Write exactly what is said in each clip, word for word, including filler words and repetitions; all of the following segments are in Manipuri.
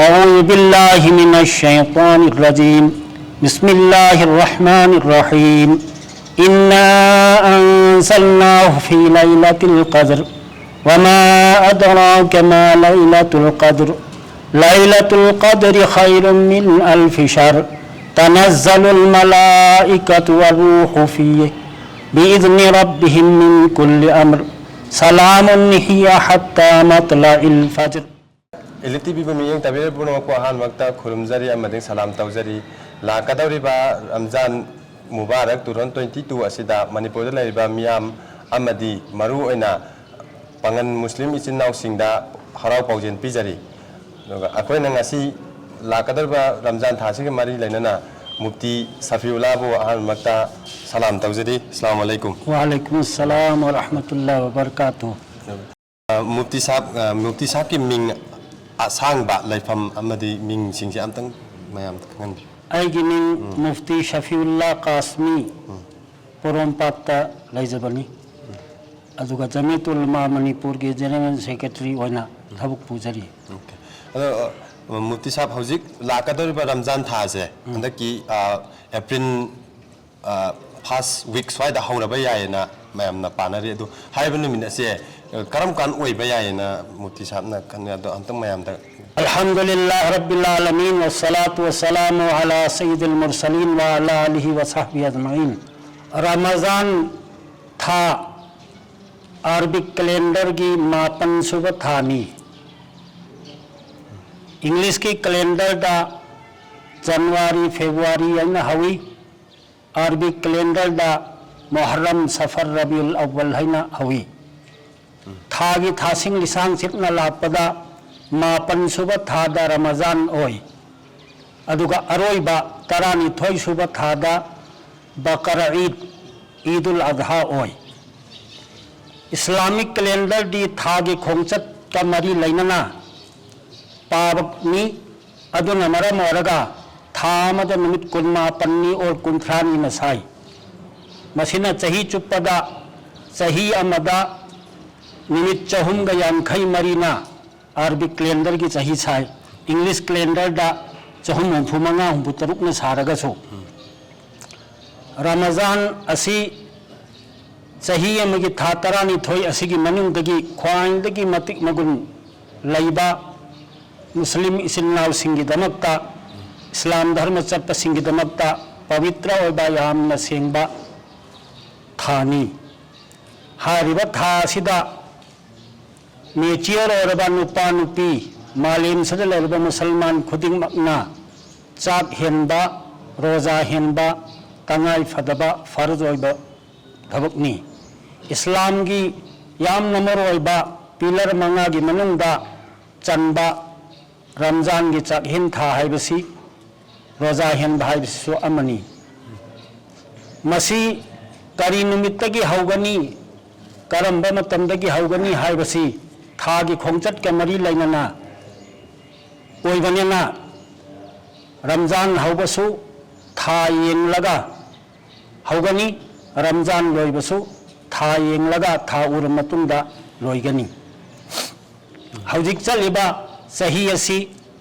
أعوذ بالله من الشيطان الرجيم. بسم الله الرحمن الرحيم. إنا أنزلناه في ليلة القدر. وما أدراك ما ليلة القدر. ليلة القدر خير من ألف شهر. تنزل الملائكة والروح فيه بإذن ربهم من كل أمر. سلام هي حتى مطلع الفجر. Elite T V ꯕꯨ ꯃꯤꯠꯌꯦꯡ ꯇꯥꯕꯤꯔꯤꯕ ꯄꯨꯝꯅꯃꯛꯄꯨ ꯑꯍꯥꯟꯕꯃꯛꯇ ꯈꯨꯔꯨꯝꯖꯔꯤ ꯑꯃꯗꯤ ꯁꯂꯥꯝ ꯇꯧꯖꯔꯤ꯫ ꯂꯥꯛꯀꯗꯧꯔꯤꯕ Ramzan Mubarak two thousand twenty two ꯑꯁꯤꯗ ꯃꯅꯤꯄꯨꯔꯗ ꯂꯩꯔꯤꯕ ꯃꯤꯌꯥꯝ ꯑꯃꯗꯤ ꯃꯔꯨꯑꯣꯏꯅ ꯄꯥꯉꯟ ꯃꯨꯁꯂꯤꯝ ꯏꯆꯤꯟ ꯏꯅꯥꯎꯁꯤꯡꯗ ꯍꯔꯥꯎ ꯄꯥꯎꯖꯦꯜ ꯄꯤꯖꯔꯤ꯫ ꯑꯗꯨꯒ ꯑꯩꯈꯣꯏꯅ ꯉꯁꯤ ꯂꯥꯛꯀꯗꯧꯔꯤꯕ ꯔꯝꯖꯥꯟ ꯊꯥꯁꯤꯒ ꯃꯔꯤ ꯂꯩꯅꯅ ꯃꯨꯐꯇꯤ ꯁꯐꯤꯎꯜꯂꯥꯕꯨ ꯑꯍꯥꯟꯕꯃꯛꯇ ꯁꯂꯥꯝ ꯇꯧꯖꯔꯤ꯫ ꯑꯁꯂꯥꯃꯨ ꯑꯂꯥꯏꯀꯨꯝ꯫ ꯋꯥꯂꯥꯏꯀꯨꯝ ꯑꯁꯂꯥꯝ ꯋꯔꯍꯃꯇꯨꯜꯂꯥꯍꯤ ꯋꯕꯔꯀꯥꯇꯨꯍ꯫ ꯑ, ꯃꯨꯐꯇꯤ ꯁꯥꯍꯕ, ꯑ, ꯃꯨꯐꯇꯤ ꯁꯥꯍꯕꯀꯤ ꯃꯤꯡ ꯑꯁꯥꯡꯕ ꯂꯩꯐꯝ ꯑꯃꯗꯤ ꯃꯤꯡꯁꯤꯡꯁꯦ ꯑꯝꯇꯪ ꯃꯌꯥꯝꯗ ꯈꯪꯍꯟꯕꯤꯌꯨ꯫ ꯑꯩꯒꯤ ꯃꯤꯡ ꯎꯝ꯫ ꯃꯨꯐꯇꯤ ꯁꯐꯤꯎꯜꯂꯥ ꯀꯥꯁꯃꯤ, ꯎꯝ꯫ ꯄꯣꯔꯣꯝꯄꯥꯠꯇ ꯂꯩꯖꯕꯅꯤ꯫ ꯑꯗꯨꯒ ꯖꯃꯤꯌꯠ ꯎꯂꯃꯥ ꯃꯅꯤꯄꯨꯔꯒꯤ ꯖꯦꯅꯔꯦꯜ ꯁꯦꯀ꯭ꯔꯦꯇꯔꯤ ꯑꯣꯏꯅ ꯊꯕꯛ ꯄꯨꯖꯔꯤ꯫ ꯑꯣꯀꯦ꯫ ꯑꯗꯣ, ꯑ, ꯃꯨꯐꯇꯤ ꯁꯥꯍꯕ, ꯍꯧꯖꯤꯛ ꯂꯥꯛꯀꯗꯧꯔꯤꯕ ꯔꯝꯖꯥꯟ ꯊꯥꯁꯦ, ꯎꯝ꯫ ꯍꯟꯗꯛꯀꯤ, ꯑ, ꯑꯦꯄ꯭ꯔꯤꯜ, ꯑ, ꯐꯥꯔꯁ ꯋꯤꯛ ꯁ꯭ꯋꯥꯏꯗ ꯍꯧꯔꯕ ꯌꯥꯏꯌꯦꯅ ꯃꯌꯥꯝꯅ ꯄꯥꯅꯔꯤ꯫ ꯑꯗꯣ ꯍꯥꯏꯔꯤꯕ ꯅꯨꯃꯤꯠ ꯑꯁꯦ, ꯑ, ꯀꯔꯝ ꯀꯥꯟ ꯑꯣꯏꯕ ꯌꯥꯏꯌꯦꯅ ꯃꯨꯐꯇꯤ ꯁꯥꯍꯕꯅ ꯈꯟꯅꯩ? ꯑꯗꯣ ꯑꯝꯇꯪ ꯃꯌꯥꯝꯗ الحمد لله رب العالمين والصلاة والسلام على سيد المرسلين وعلى آله وصحبه أجمعين. ꯔꯃꯖꯥꯟ ꯊꯥ ꯑꯥꯔꯕꯤꯛ ꯀꯦꯂꯦꯟꯗꯔꯒꯤ ꯃꯥꯄꯟ ꯁꯨꯕ ꯊꯥꯅꯤ꯫ ꯏꯪꯂꯤꯁꯀꯤ ꯀꯦꯂꯦꯟꯗꯔꯗ ꯖꯅꯋꯥꯔꯤ, ꯐꯦꯕ꯭ꯔꯨꯋꯥꯔꯤ ꯍꯥꯏꯅ ꯍꯧꯏ꯫ ꯑꯥꯔꯕꯤꯛ ꯀꯦꯂꯦꯟꯗꯔꯗ ꯃꯣꯍꯔꯝ, ꯁꯐꯔ, ꯔꯕꯤꯎꯜ ꯑꯋ꯭ꯋꯜ ꯍꯥꯏꯅ ꯍꯧꯏ꯫ ꯊꯥꯒꯤ ꯊꯥꯁꯤꯡ ꯂꯤꯁꯥꯡ ꯁꯤꯠꯅ ꯂꯥꯛꯄꯗ ꯃꯥꯄꯟ ꯁꯨꯕ ꯊꯥꯗ ꯔꯃꯖꯥꯟ ꯑꯣꯏ꯫ ꯑꯗꯨꯒ ꯑꯔꯣꯏꯕ ꯇꯔꯥꯅꯤꯊꯣꯏ ꯁꯨꯕ ꯊꯥꯗ ꯕꯀꯔ ꯏꯗ, ꯏꯗꯨꯜ ꯑꯗꯍꯥ ꯑꯣꯏ꯫ ꯏꯁꯂꯥꯃꯤꯛ ꯀꯦꯂꯦꯟꯗꯔꯗꯤ ꯊꯥꯒꯤ ꯈꯣꯡꯆꯠꯀ ꯃꯔꯤ ꯂꯩꯅꯅ ꯄꯥꯕꯅꯤ꯫ ꯑꯗꯨꯅ ꯃꯔꯝ ꯑꯣꯏꯔꯒ ꯊꯥ ꯑꯃꯗ ꯅꯨꯃꯤꯠ ꯀꯨꯟꯃꯥꯄꯟꯅꯤ ꯑꯣꯔ ꯀꯨꯟꯊ꯭ꯔꯥꯅꯤꯅ ꯁꯥꯏ꯫ ꯃꯁꯤꯅ ꯆꯍꯤ ꯆꯨꯞꯄꯗ, ꯆꯍꯤ ꯑꯃꯗ ꯅꯨꯃꯤꯠ ꯆꯍꯨꯝꯒ ꯌꯥꯡꯈꯩ ꯃꯔꯤꯅ ꯑꯥꯔꯕꯤꯛ ꯀꯦꯂꯦꯟꯗꯔꯒꯤ ꯆꯍꯤ ꯁꯥꯏ꯫ English calendarꯗ ꯆꯍꯨꯝ ꯍꯨꯝꯐꯨ ꯃꯉꯥ ꯍꯨꯝꯐꯨ ꯇꯔꯨꯛꯅ ꯁꯥꯔꯒꯁꯨ, ꯔꯃꯖꯥꯟ ꯑꯁꯤ ꯆꯍꯤ ꯑꯃꯒꯤ ꯊꯥ ꯇꯔꯥꯅꯤꯊꯣꯏ ꯑꯁꯤꯒꯤ ꯃꯅꯨꯡꯗꯒꯤ ꯈ꯭ꯋꯥꯏꯗꯒꯤ ꯃꯇꯤꯛ ꯃꯒꯨꯟ ꯂꯩꯕ ꯃꯨꯁꯂꯤꯝ ꯏꯆꯤꯜ ꯏꯅꯥꯎꯁꯤꯡꯒꯤꯗꯃꯛꯇ, ꯏꯁꯂꯥꯝ ꯙꯔꯃ ꯆꯠꯄꯁꯤꯡꯒꯤꯗꯃꯛꯇ ꯄꯕꯤꯇ꯭ꯔ ꯑꯣꯏꯕ ꯌꯥꯝꯅ ꯁꯦꯡꯕ ꯊꯥꯅꯤ꯫ ꯍꯥꯏꯔꯤꯕ ꯊꯥ ꯑꯁꯤꯗ mature ꯑꯣꯏꯔꯕ ꯅꯨꯄꯥ ꯅꯨꯄꯤ, ꯃꯥꯂꯦꯝꯁꯤꯗ ꯂꯩꯔꯤꯕ ꯃꯨꯁꯜꯃꯥꯟ ꯈꯨꯗꯤꯡꯃꯛꯅ ꯆꯥꯛ ꯍꯦꯟꯕ, ꯔꯣꯖꯥ ꯍꯦꯟꯕ ꯇꯉꯥꯏ ꯐꯗꯕ ꯐꯔꯖ ꯑꯣꯏꯕ ꯊꯕꯛꯅꯤ꯫ ꯏꯁꯂꯥꯝꯒꯤ ꯌꯥꯝꯅ ꯃꯔꯨꯑꯣꯏꯕ pillar ꯃꯉꯥꯒꯤ ꯃꯅꯨꯡꯗ ꯆꯟꯕ ꯔꯝꯖꯥꯟꯒꯤ ꯆꯥꯛꯍꯦꯟ ꯊꯥ ꯍꯥꯏꯕꯁꯤ, ꯔꯣꯖꯥ ꯍꯦꯟꯕ ꯍꯥꯏꯕꯁꯤꯁꯨ ꯑꯃꯅꯤ꯫ ꯃꯁꯤ ꯀꯔꯤ ꯅꯨꯃꯤꯠꯇꯒꯤ ꯍꯧꯒꯅꯤ, ꯀꯔꯝꯕ ꯃꯇꯝꯗꯒꯤ ꯍꯧꯒꯅꯤ ꯍꯥꯏꯕꯁꯤ ꯊꯥꯒꯤ ꯈꯣꯡꯆꯠꯀ ꯃꯔꯤ ꯂꯩꯅꯅ ꯑꯣꯏꯕꯅꯤꯅ, ꯔꯝꯖꯥꯟ ꯍꯧꯕꯁꯨ ꯊꯥ ꯌꯦꯡꯂꯒ ꯍꯧꯒꯅꯤ, ꯔꯝꯖꯥꯟ ꯂꯣꯏꯕꯁꯨ ꯊꯥ ꯌꯦꯡꯂꯒ, ꯊꯥ ꯎꯔ ꯃꯇꯨꯡꯗ ꯂꯣꯏꯒꯅꯤ꯫ ꯍꯧꯖꯤꯛ ꯆꯠꯂꯤꯕ ꯆꯍꯤ ꯑꯁꯤ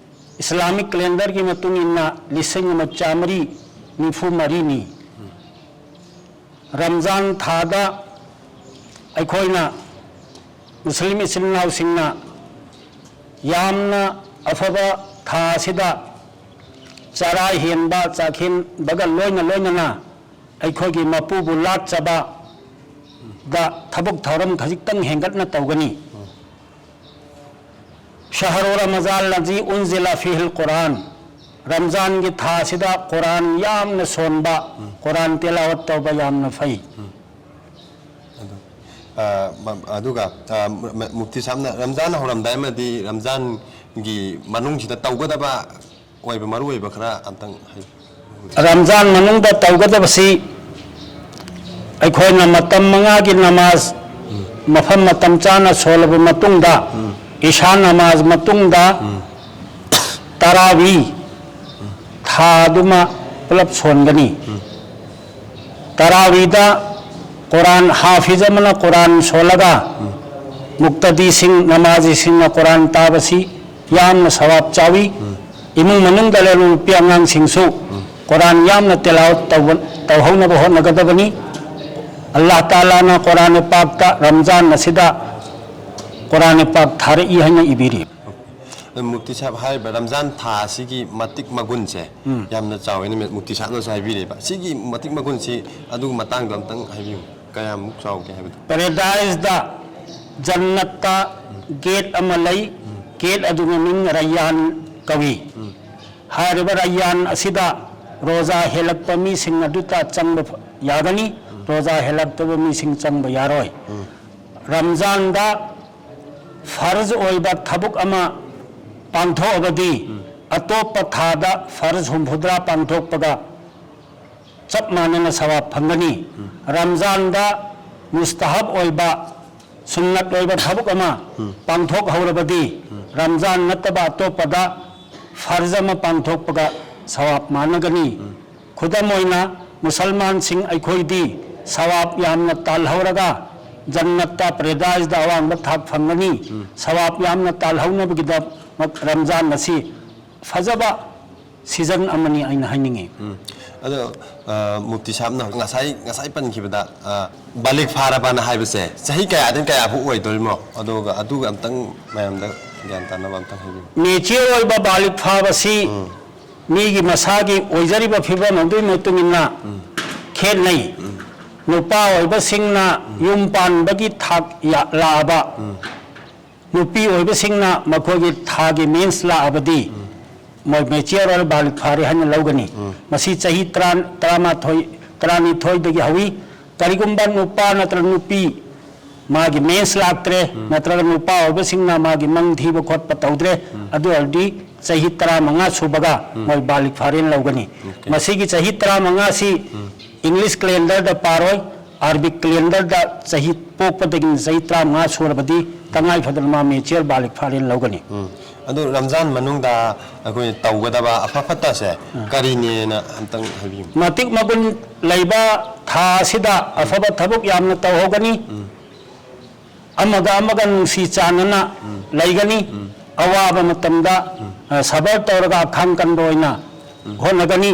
Islamic calendarꯒꯤ ꯃꯇꯨꯡ ꯏꯟꯅ ꯂꯤꯁꯤꯡ ꯑꯃ ꯆꯥꯃꯔꯤ ꯅꯤꯐꯨ ꯃꯔꯤꯅꯤ꯫ ꯔꯝꯖꯥꯟ ꯊꯥꯗ ꯑꯩꯈꯣꯏꯅ ꯃꯨꯁꯂꯤꯝ ꯏꯆꯤꯜ ꯏꯅꯥꯎꯁꯤꯡꯅ ꯌꯥꯝꯅ ꯑꯐꯕ ꯊꯥ ꯑꯁꯤꯗ ꯆꯔꯥ ꯍꯦꯟꯕ, ꯆꯥꯛꯍꯦꯟꯕꯒ ꯂꯣꯏꯅ ꯂꯣꯏꯅꯅ ꯑꯩꯈꯣꯏꯒꯤ ꯃꯄꯨꯕꯨ ꯂꯥꯠꯆꯕꯗ ꯊꯕꯛ ꯊꯧꯔꯝ ꯈꯖꯤꯛꯇꯪ ꯍꯦꯟꯒꯠꯅ ꯇꯧꯒꯅꯤ꯫ ꯁꯍꯔꯨ ꯔꯃꯖꯥꯟ ꯂꯖꯤ ꯎꯟꯖꯤꯂ ꯐꯤꯍꯤꯜ ꯀꯨꯔꯥꯟ, ꯔꯝꯖꯥꯟꯒꯤ ꯊꯥ ꯑꯁꯤꯗ ꯀꯨꯔꯥꯟ ꯌꯥꯝꯅ ꯁꯣꯟꯕ, ꯀꯨꯔꯥꯟ ꯇꯤꯂꯥꯋꯠ ꯇꯧꯕ ꯌꯥꯝꯅ ꯐꯩ꯫ ꯑꯗꯨ, ꯑ, ꯃ-, ꯑꯗꯨꯒ, ꯑ, ꯃ-, ꯃ-, ꯃꯨꯐꯇꯤ ꯁꯥꯍꯕꯅ ꯔꯝꯖꯥꯟ ꯍꯧꯔꯝꯗꯥꯏ ꯑꯃꯗꯤ ꯔꯝꯖꯥꯟꯒꯤ ꯃꯅꯨꯡꯁꯤꯗ ꯇꯧꯒꯗꯕ ꯑꯣꯏꯕ ꯃꯔꯨ ꯑꯣꯏꯕ ꯈꯔ ꯑꯝꯇꯪ ꯍꯥꯏꯕꯤꯌꯨ꯫ ꯔꯝꯖꯥꯟ ꯃꯅꯨꯡꯗ ꯇꯧꯒꯗꯕꯁꯤ, ꯑꯩꯈꯣꯏꯅ ꯃꯇꯝ ꯃꯉꯥꯒꯤ ꯅꯃꯥꯖ ꯃꯐꯝ ꯃꯇꯝ ꯆꯥꯅ ꯁꯣꯜꯂꯕ ꯃꯇꯨꯡꯗ, ꯏꯁꯥ ꯅꯃꯥꯖ ꯃꯇꯨꯡꯗ, ꯇꯔꯥꯋꯤ ꯊꯥꯗꯨꯃ ꯄꯨꯂꯞ ꯁꯣꯟꯒꯅꯤ꯫ ꯇꯔꯥꯋꯤꯗ ꯀꯨꯔꯥꯟ, ꯍꯥꯐꯤꯖ ꯑꯃꯅ ꯀꯨꯔꯥꯟ ꯁꯣꯜꯂꯒ, ꯃꯨꯛꯇꯗꯤꯁꯤꯡ, ꯅꯃꯥꯖꯤꯁꯤꯡꯅ ꯀꯨꯔꯥꯟ ꯇꯥꯕꯁꯤ ꯌꯥꯝꯅ ꯁꯋꯥꯕ ꯆꯥꯎꯏ꯫ ꯏꯃꯨꯡ ꯃꯅꯨꯡꯗ ꯂꯩꯔꯤꯕ ꯅꯨꯄꯤ ꯑꯉꯥꯡꯁꯤꯡꯁꯨ ꯀꯨꯔꯥꯟ ꯌꯥꯝꯅ ꯇꯤꯂꯥꯋꯠ ꯇꯧꯕ-, ꯇꯧꯍꯧꯅꯕ ꯍꯣꯠꯅꯒꯗꯕꯅꯤ꯫ ꯑꯜꯂꯥꯍ ꯇꯥꯂꯥꯅ ꯀꯨꯔꯥꯟ ꯄꯥꯛꯇ ꯔꯝꯖꯥꯟ ꯑꯁꯤꯗ ꯀꯨꯔꯥꯟ ꯄꯥꯛ ꯊꯥꯔꯛꯏ ꯍꯥꯏꯅ ꯏꯕꯤꯔꯤ꯫ ꯑꯗꯣ ꯃꯨꯐꯇꯤ ꯁꯥꯍꯦꯕ, ꯍꯥꯏꯔꯤꯕ ꯔꯝꯖꯥꯟ ꯊꯥ ꯑꯁꯤꯒꯤ ꯃꯇꯤꯛ ꯃꯒꯨꯟꯁꯦ ꯌꯥꯝꯅ ꯆꯥꯎꯋꯦꯅ ꯃꯨꯐꯇꯤ ꯁꯥꯍꯦꯕꯅꯁꯨ ꯍꯥꯏꯕꯤꯔꯦꯕ꯫ ꯁꯤꯒꯤ ꯃꯇꯤꯛ ꯃꯒꯨꯟꯁꯤ ꯑꯗꯨꯒꯤ ꯃꯇꯥꯡꯗ ꯑꯝꯇꯪ ꯍꯥꯏꯕꯤꯌꯨ, ꯀꯌꯥꯃꯨꯛ ꯆꯥꯎꯒꯦ ꯍꯥꯏꯕꯗꯣ? ꯄꯦꯔꯦꯗꯥꯏꯁꯇ ꯖꯟꯅꯠꯇ ꯒꯦꯠ ꯑꯃ ꯂꯩ꯫ ꯒꯦꯠ ꯑꯗꯨꯒꯤ ꯃꯃꯤꯡ ꯔꯌꯥꯟ ꯀꯧꯏ꯫ ꯍꯥꯏꯔꯤꯕ ꯔꯌꯥꯟ ꯑꯁꯤꯗ ꯔꯣꯖꯥ ꯍꯦꯜꯂꯛꯄ ꯃꯤꯁꯤꯡ ꯑꯗꯨꯇ ꯆꯪꯕ ꯐ-, ꯌꯥꯒꯅꯤ꯫ ꯔꯣꯖꯥ ꯍꯦꯜꯂꯛꯇꯕ ꯃꯤꯁꯤꯡ ꯆꯪꯕ ꯌꯥꯔꯣꯏ꯫ ꯔꯝꯖꯥꯟꯗ ꯐꯔꯖ ꯑꯣꯏꯕ ꯊꯕꯛ ꯑꯃ ꯄꯥꯡꯊꯣꯛꯑꯕꯗꯤ ꯑꯇꯣꯞꯄ ꯊꯥꯗ ꯐꯔꯖ ꯍꯨꯝꯐꯨꯇꯔꯥ ꯄꯥꯡꯊꯣꯛꯄꯒ ꯆꯞ ꯃꯥꯟꯅꯅ ꯁꯋꯥꯕ ꯐꯪꯒꯅꯤ꯫ ꯔꯝꯖꯥꯟꯗ ꯃꯨꯁꯇꯍꯕ ꯑꯣꯏꯕ, ꯁꯨꯟꯅꯠ ꯑꯣꯏꯕ ꯊꯕꯛ ꯑꯃ ꯄꯥꯡꯊꯣꯛꯍꯧꯔꯕꯗꯤ ꯔꯝꯖꯥꯟ ꯅꯠꯇꯕ ꯑꯇꯣꯞꯄꯗ ꯐꯔꯖ ꯑꯃ ꯄꯥꯡꯊꯣꯛꯄꯒ ꯁꯋꯥꯕ ꯃꯥꯟꯅꯒꯅꯤ꯫ ꯈꯨꯗꯝ ꯑꯣꯏꯅ, ꯃꯨꯁꯜꯃꯥꯟꯁꯤꯡ ꯑꯩꯈꯣꯏꯗꯤ ꯁꯋꯥꯕ ꯌꯥꯝꯅ ꯇꯥꯜꯍꯧꯔꯒ ꯖꯟꯅꯠꯇ, ꯄꯦꯔꯦꯗꯥꯏꯁꯇ ꯑꯋꯥꯡꯕ ꯊꯥꯛ ꯐꯪꯒꯅꯤ꯫ ꯁꯋꯥꯕ ꯌꯥꯝꯅ ꯇꯥꯜꯍꯧꯅꯕꯒꯤꯗꯃꯛ ꯔꯝꯖꯥꯟ ꯑꯁꯤ ꯐꯖꯕ ꯁꯤꯖꯟ ꯑꯃꯅꯤ ꯑꯩꯅ ꯍꯥꯏꯅꯤꯡꯉꯤ꯫ ꯑꯗꯣ, ꯑ, ꯃꯨꯐꯇꯤ ꯁꯥꯍꯦꯕꯅ ꯉꯁꯥꯏ, ꯉꯁꯥꯏ ꯄꯟꯈꯤꯕꯗ, ꯑ, ꯕꯥꯂꯤꯒ ꯐꯥꯔꯕꯅ ꯍꯥꯏꯕꯁꯦ ꯆꯍꯤ ꯀꯌꯥꯗꯒꯤ ꯀꯌꯥ ꯐꯥꯎ ꯑꯣꯏꯗꯣꯏꯅꯣ? ꯑꯗꯨꯒ, ꯑꯗꯨꯒ ꯑꯝꯇꯪ ꯃꯌꯥꯝꯗ ꯒ꯭ꯌꯥꯟ ꯇꯥꯅꯕ ꯑꯝꯇꯪ ꯍꯥꯏꯕꯤꯌꯨ꯫ ꯃꯦꯆꯤꯌꯣꯔ ꯑꯣꯏꯕ, ꯕꯥꯂꯤꯒ ꯐꯥꯕꯁꯤ ꯃꯤꯒꯤ ꯃꯁꯥꯒꯤ ꯑꯣꯏꯖꯔꯤꯕ ꯐꯤꯕꯝ ꯑꯗꯨꯒꯤ ꯃꯇꯨꯡ ꯏꯟꯅ ꯈꯦꯠꯅꯩ꯫ ꯅꯨꯄꯥ ꯑꯣꯏꯕꯁꯤꯡꯅ ꯌꯨꯝ ꯄꯥꯟꯕꯒꯤ ꯊꯥꯛ ꯌꯥ-, ꯂꯥꯛꯑꯕ, ꯅꯨꯄꯤ ꯑꯣꯏꯕꯁꯤꯡꯅ ꯃꯈꯣꯏꯒꯤ ꯊꯥꯒꯤ ꯃꯦꯟꯁ ꯂꯥꯛꯑꯕꯗꯤ ꯃꯣꯏ ꯃꯦꯆꯤꯌꯣꯔ ꯑꯣꯏꯔ, ꯕꯥꯂꯤꯒ ꯐꯥꯔꯦ ꯍꯥꯏꯅ ꯂꯧꯒꯅꯤ꯫ ꯃꯁꯤ ꯆꯍꯤ ꯇꯔꯥ, ꯇꯔꯥꯃꯥꯊꯣꯏ, ꯇꯔꯥꯅꯤꯊꯣꯏꯗꯒꯤ ꯍꯧꯏ꯫ ꯀꯔꯤꯒꯨꯝꯕ ꯅꯨꯄꯥ ꯅꯠꯇ꯭ꯔꯒ ꯅꯨꯄꯤ ꯃꯥꯒꯤ ꯃꯦꯟꯁ ꯂꯥꯛꯇ꯭ꯔꯦ, ꯅꯠꯇ꯭ꯔꯒ ꯅꯨꯄꯥ ꯑꯣꯏꯕꯁꯤꯡꯅ ꯃꯥꯒꯤ ꯃꯪ ꯊꯤꯕ ꯈꯣꯠꯄ ꯇꯧꯗ꯭ꯔꯦ, ꯑꯗꯨ ꯑꯣꯏꯔꯗꯤ ꯆꯍꯤ ꯇꯔꯥꯃꯉꯥ ꯁꯨꯕꯒ ꯃꯣꯏ ꯕꯥꯂꯤꯒ ꯐꯥꯔꯦꯅ ꯂꯧꯒꯅꯤ꯫ ꯃꯁꯤꯒꯤ ꯆꯍꯤ ꯇꯔꯥꯃꯉꯥꯁꯤ ꯏꯪꯂꯤꯁ ꯀꯦꯂꯦꯟꯗꯔꯗ ꯄꯥꯔꯣꯏ, ꯑꯥꯔꯕꯤꯛ ꯀꯦꯂꯦꯟꯗꯔꯗ ꯆꯍꯤ ꯄꯣꯛꯄꯗꯒꯤꯅ ꯆꯍꯤ ꯇꯔꯥꯃꯉꯥ ꯁꯨꯔꯕꯗꯤ ꯇꯉꯥꯏ ꯐꯗꯅ ꯃꯥ ꯃꯦꯆꯤꯌꯣꯔ, ꯕꯥꯂꯤꯒ ꯐꯥꯔꯦꯅ ꯂꯧꯒꯅꯤ꯫ ꯑꯗꯨ ꯔꯝꯖꯥꯟ ꯃꯅꯨꯡꯗ ꯑꯩꯈꯣꯏ ꯇꯧꯒꯗꯕ ꯑꯐ ꯐꯠꯇꯁꯦ ꯀꯔꯤꯅꯦꯅ ꯑꯝꯇꯪ ꯍꯥꯏꯕꯤꯌꯨ꯫ ꯃꯇꯤꯛ ꯃꯒꯨꯟ ꯂꯩꯕ ꯊꯥ ꯑꯁꯤꯗ ꯑꯐꯕ ꯊꯕꯛ ꯌꯥꯝꯅ ꯇꯧꯍꯧꯒꯅꯤ꯫ ꯑꯃꯒ ꯑꯃꯒ ꯅꯨꯡꯁꯤ ꯆꯥꯟꯅꯅ ꯂꯩꯒꯅꯤ꯫ ꯑꯋꯥꯕ ꯃꯇꯝꯗ, ꯑ, ꯁꯕꯔ ꯇꯧꯔꯒ ꯑꯈꯥꯡ ꯀꯟꯕ ꯑꯣꯏꯅ ꯍꯣꯠꯅꯒꯅꯤ꯫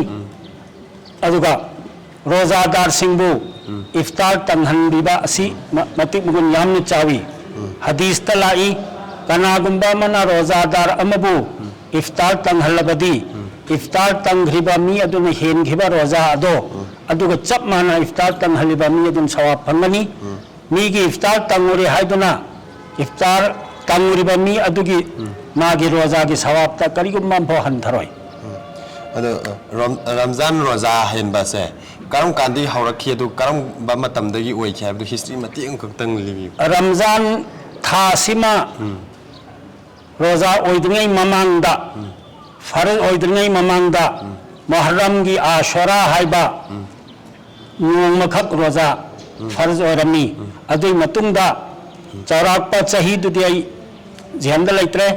ꯑꯗꯨꯒ ꯔꯣꯖꯥꯗꯥꯔꯁꯤꯡꯕꯨ ꯏꯐꯇꯥꯔ ꯇꯪꯍꯟꯕꯤꯕ ꯑꯁꯤ ꯃ-, ꯃꯇꯤꯛ ꯃꯒꯨꯟ ꯌꯥꯝꯅ ꯆꯥꯎꯏ꯫ ꯍꯗꯤꯁꯇ ꯂꯥꯛꯏ, "ꯀꯅꯥꯒꯨꯝꯕ ꯑꯃꯅ ꯔꯣꯖꯥꯗꯥꯔ ꯑꯃꯕꯨ ꯏꯐꯇꯥꯔ ꯇꯪꯍꯜꯂꯕꯗꯤ, ꯏꯐꯇꯥꯔ ꯇꯪꯈ꯭ꯔꯤꯕ ꯃꯤ ꯑꯗꯨꯅ ꯍꯦꯟꯈꯤꯕ ꯔꯣꯖꯥ ꯑꯗꯣ ꯑꯗꯨꯒ ꯆꯞ ꯃꯥꯟꯅ ꯏꯐꯇꯥꯔ ꯇꯪꯍꯜꯂꯤꯕ ꯃꯤ ꯑꯗꯨꯅ ꯁꯋꯥꯕ ꯐꯪꯒꯅꯤ꯫ ꯃꯤꯒꯤ ꯏꯐꯇꯥꯔ ꯇꯪꯉꯨꯔꯦ ꯍꯥꯏꯗꯨꯅ ꯏꯐꯇꯥꯔ ꯇꯪꯉꯨꯔꯤꯕ ꯃꯤ ꯑꯗꯨꯒꯤ ꯃꯥꯒꯤ ꯔꯣꯖꯥꯒꯤ ꯁꯋꯥꯕꯇ ꯀꯔꯤꯒꯨꯝꯕ ꯑꯃꯐꯥꯎ ꯍꯟꯊꯔꯣꯏ꯫" ꯑꯗꯣ, ꯑ, ꯔꯝ-, ꯔꯝꯖꯥꯟ ꯔꯣꯖꯥ ꯍꯦꯟꯕꯁꯦ ꯀꯔꯝ ꯀꯥꯟꯗꯒꯤ ꯍꯧꯔꯛꯈꯤ, ꯑꯗꯨ ꯀꯔꯝꯕ ꯃꯇꯝꯗꯒꯤ ꯑꯣꯏꯈꯤ ꯍꯥꯏꯕꯗꯨ ꯍꯤꯁꯇ꯭ꯔꯤ ꯃꯇꯦꯛ ꯑꯃꯈꯛꯇꯪ ꯂꯤꯕꯤꯌꯨ꯫ ꯔꯝꯖꯥꯟ ꯊꯥ ꯑꯁꯤꯃ ꯔꯣꯖꯥ ꯑꯣꯏꯗ꯭ꯔꯤꯉꯩ ꯃꯃꯥꯡꯗ, ꯐꯔꯖ ꯑꯣꯏꯗ꯭ꯔꯤꯉꯩ ꯃꯃꯥꯡꯗ, ꯃꯣꯍꯔꯝꯒꯤ ꯑꯥꯁꯣꯔꯥ ꯍꯥꯏꯕ ꯅꯣꯡꯃꯈꯛ ꯔꯣꯖꯥ ꯐꯔꯖ ꯑꯣꯏꯔꯝꯃꯤ꯫ ꯑꯗꯨꯒꯤ ꯃꯇꯨꯡꯗ ꯆꯥꯎꯔꯥꯛꯄ ꯆꯍꯤꯗꯨꯗꯤ ꯑꯩ ꯖꯤꯍꯟꯗ ꯂꯩꯇ꯭ꯔꯦ꯫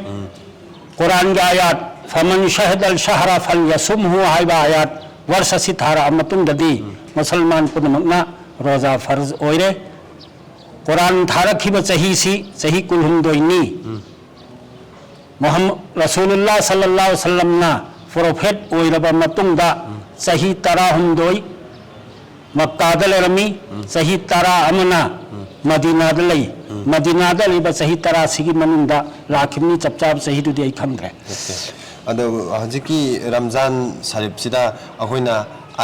ꯀꯨꯔꯥꯟꯒꯤ ꯑꯥꯌꯥꯠ, "ꯐꯃꯟ ꯁꯍꯗꯜ ꯁꯍꯔ ꯐꯜ ꯌꯁꯨꯝꯍꯨ" ꯍꯥꯏꯕ ꯑꯥꯌꯥꯠ ꯋꯥꯔꯁ ꯑꯁꯤ ꯊꯥꯔꯛꯑ ꯃꯇꯨꯡꯗꯗꯤ ꯃꯨꯁꯜꯃꯥꯟ ꯄꯨꯝꯅꯃꯛꯅ ꯔꯣꯖꯥ ꯐꯔꯖ ꯑꯣꯏꯔꯦ꯫ ꯀꯨꯔꯥꯟ ꯊꯥꯔꯛꯈꯤꯕ ꯆꯍꯤꯁꯤ ꯆꯍꯤ ꯀꯨꯟꯍꯨꯝꯗꯣꯏꯅꯤ꯫ ꯃꯨꯍꯝ-, ꯔꯁꯨꯂꯨꯜꯂꯥ ꯁꯜꯂꯜꯂꯥꯍꯨ ꯑꯂꯩꯍꯤ ꯋꯁꯜꯂꯝꯅ ꯄ꯭ꯔꯣꯐꯦꯠ ꯑꯣꯏꯔꯕ ꯃꯇꯨꯡꯗ ꯆꯍꯤ ꯇꯔꯥꯍꯨꯝꯗꯣꯏ ꯃꯛꯀꯥꯗ ꯂꯩꯔꯝꯃꯤ꯫ ꯆꯍꯤ ꯇꯔꯥ ꯑꯃꯅ ꯃꯗꯤꯅꯥꯗ ꯂꯩ꯫ ꯃꯗꯤꯅꯥꯗ ꯂꯩꯕ ꯆꯍꯤ ꯇꯔꯥꯁꯤꯒꯤ ꯃꯅꯨꯡꯗ ꯂꯥꯛꯈꯤꯕꯅꯤ, ꯆꯞ ꯆꯥꯕ ꯆꯍꯤꯗꯨꯗꯤ ꯑꯩ ꯈꯪꯗ꯭ꯔꯦ꯫ ꯑꯣꯀꯦ꯫ ꯑꯗꯣ ꯍꯧꯖꯤꯛꯀꯤ ꯔꯝꯖꯥꯟ ꯁꯔꯤꯐꯁꯤꯗ ꯑꯩꯈꯣꯏꯅ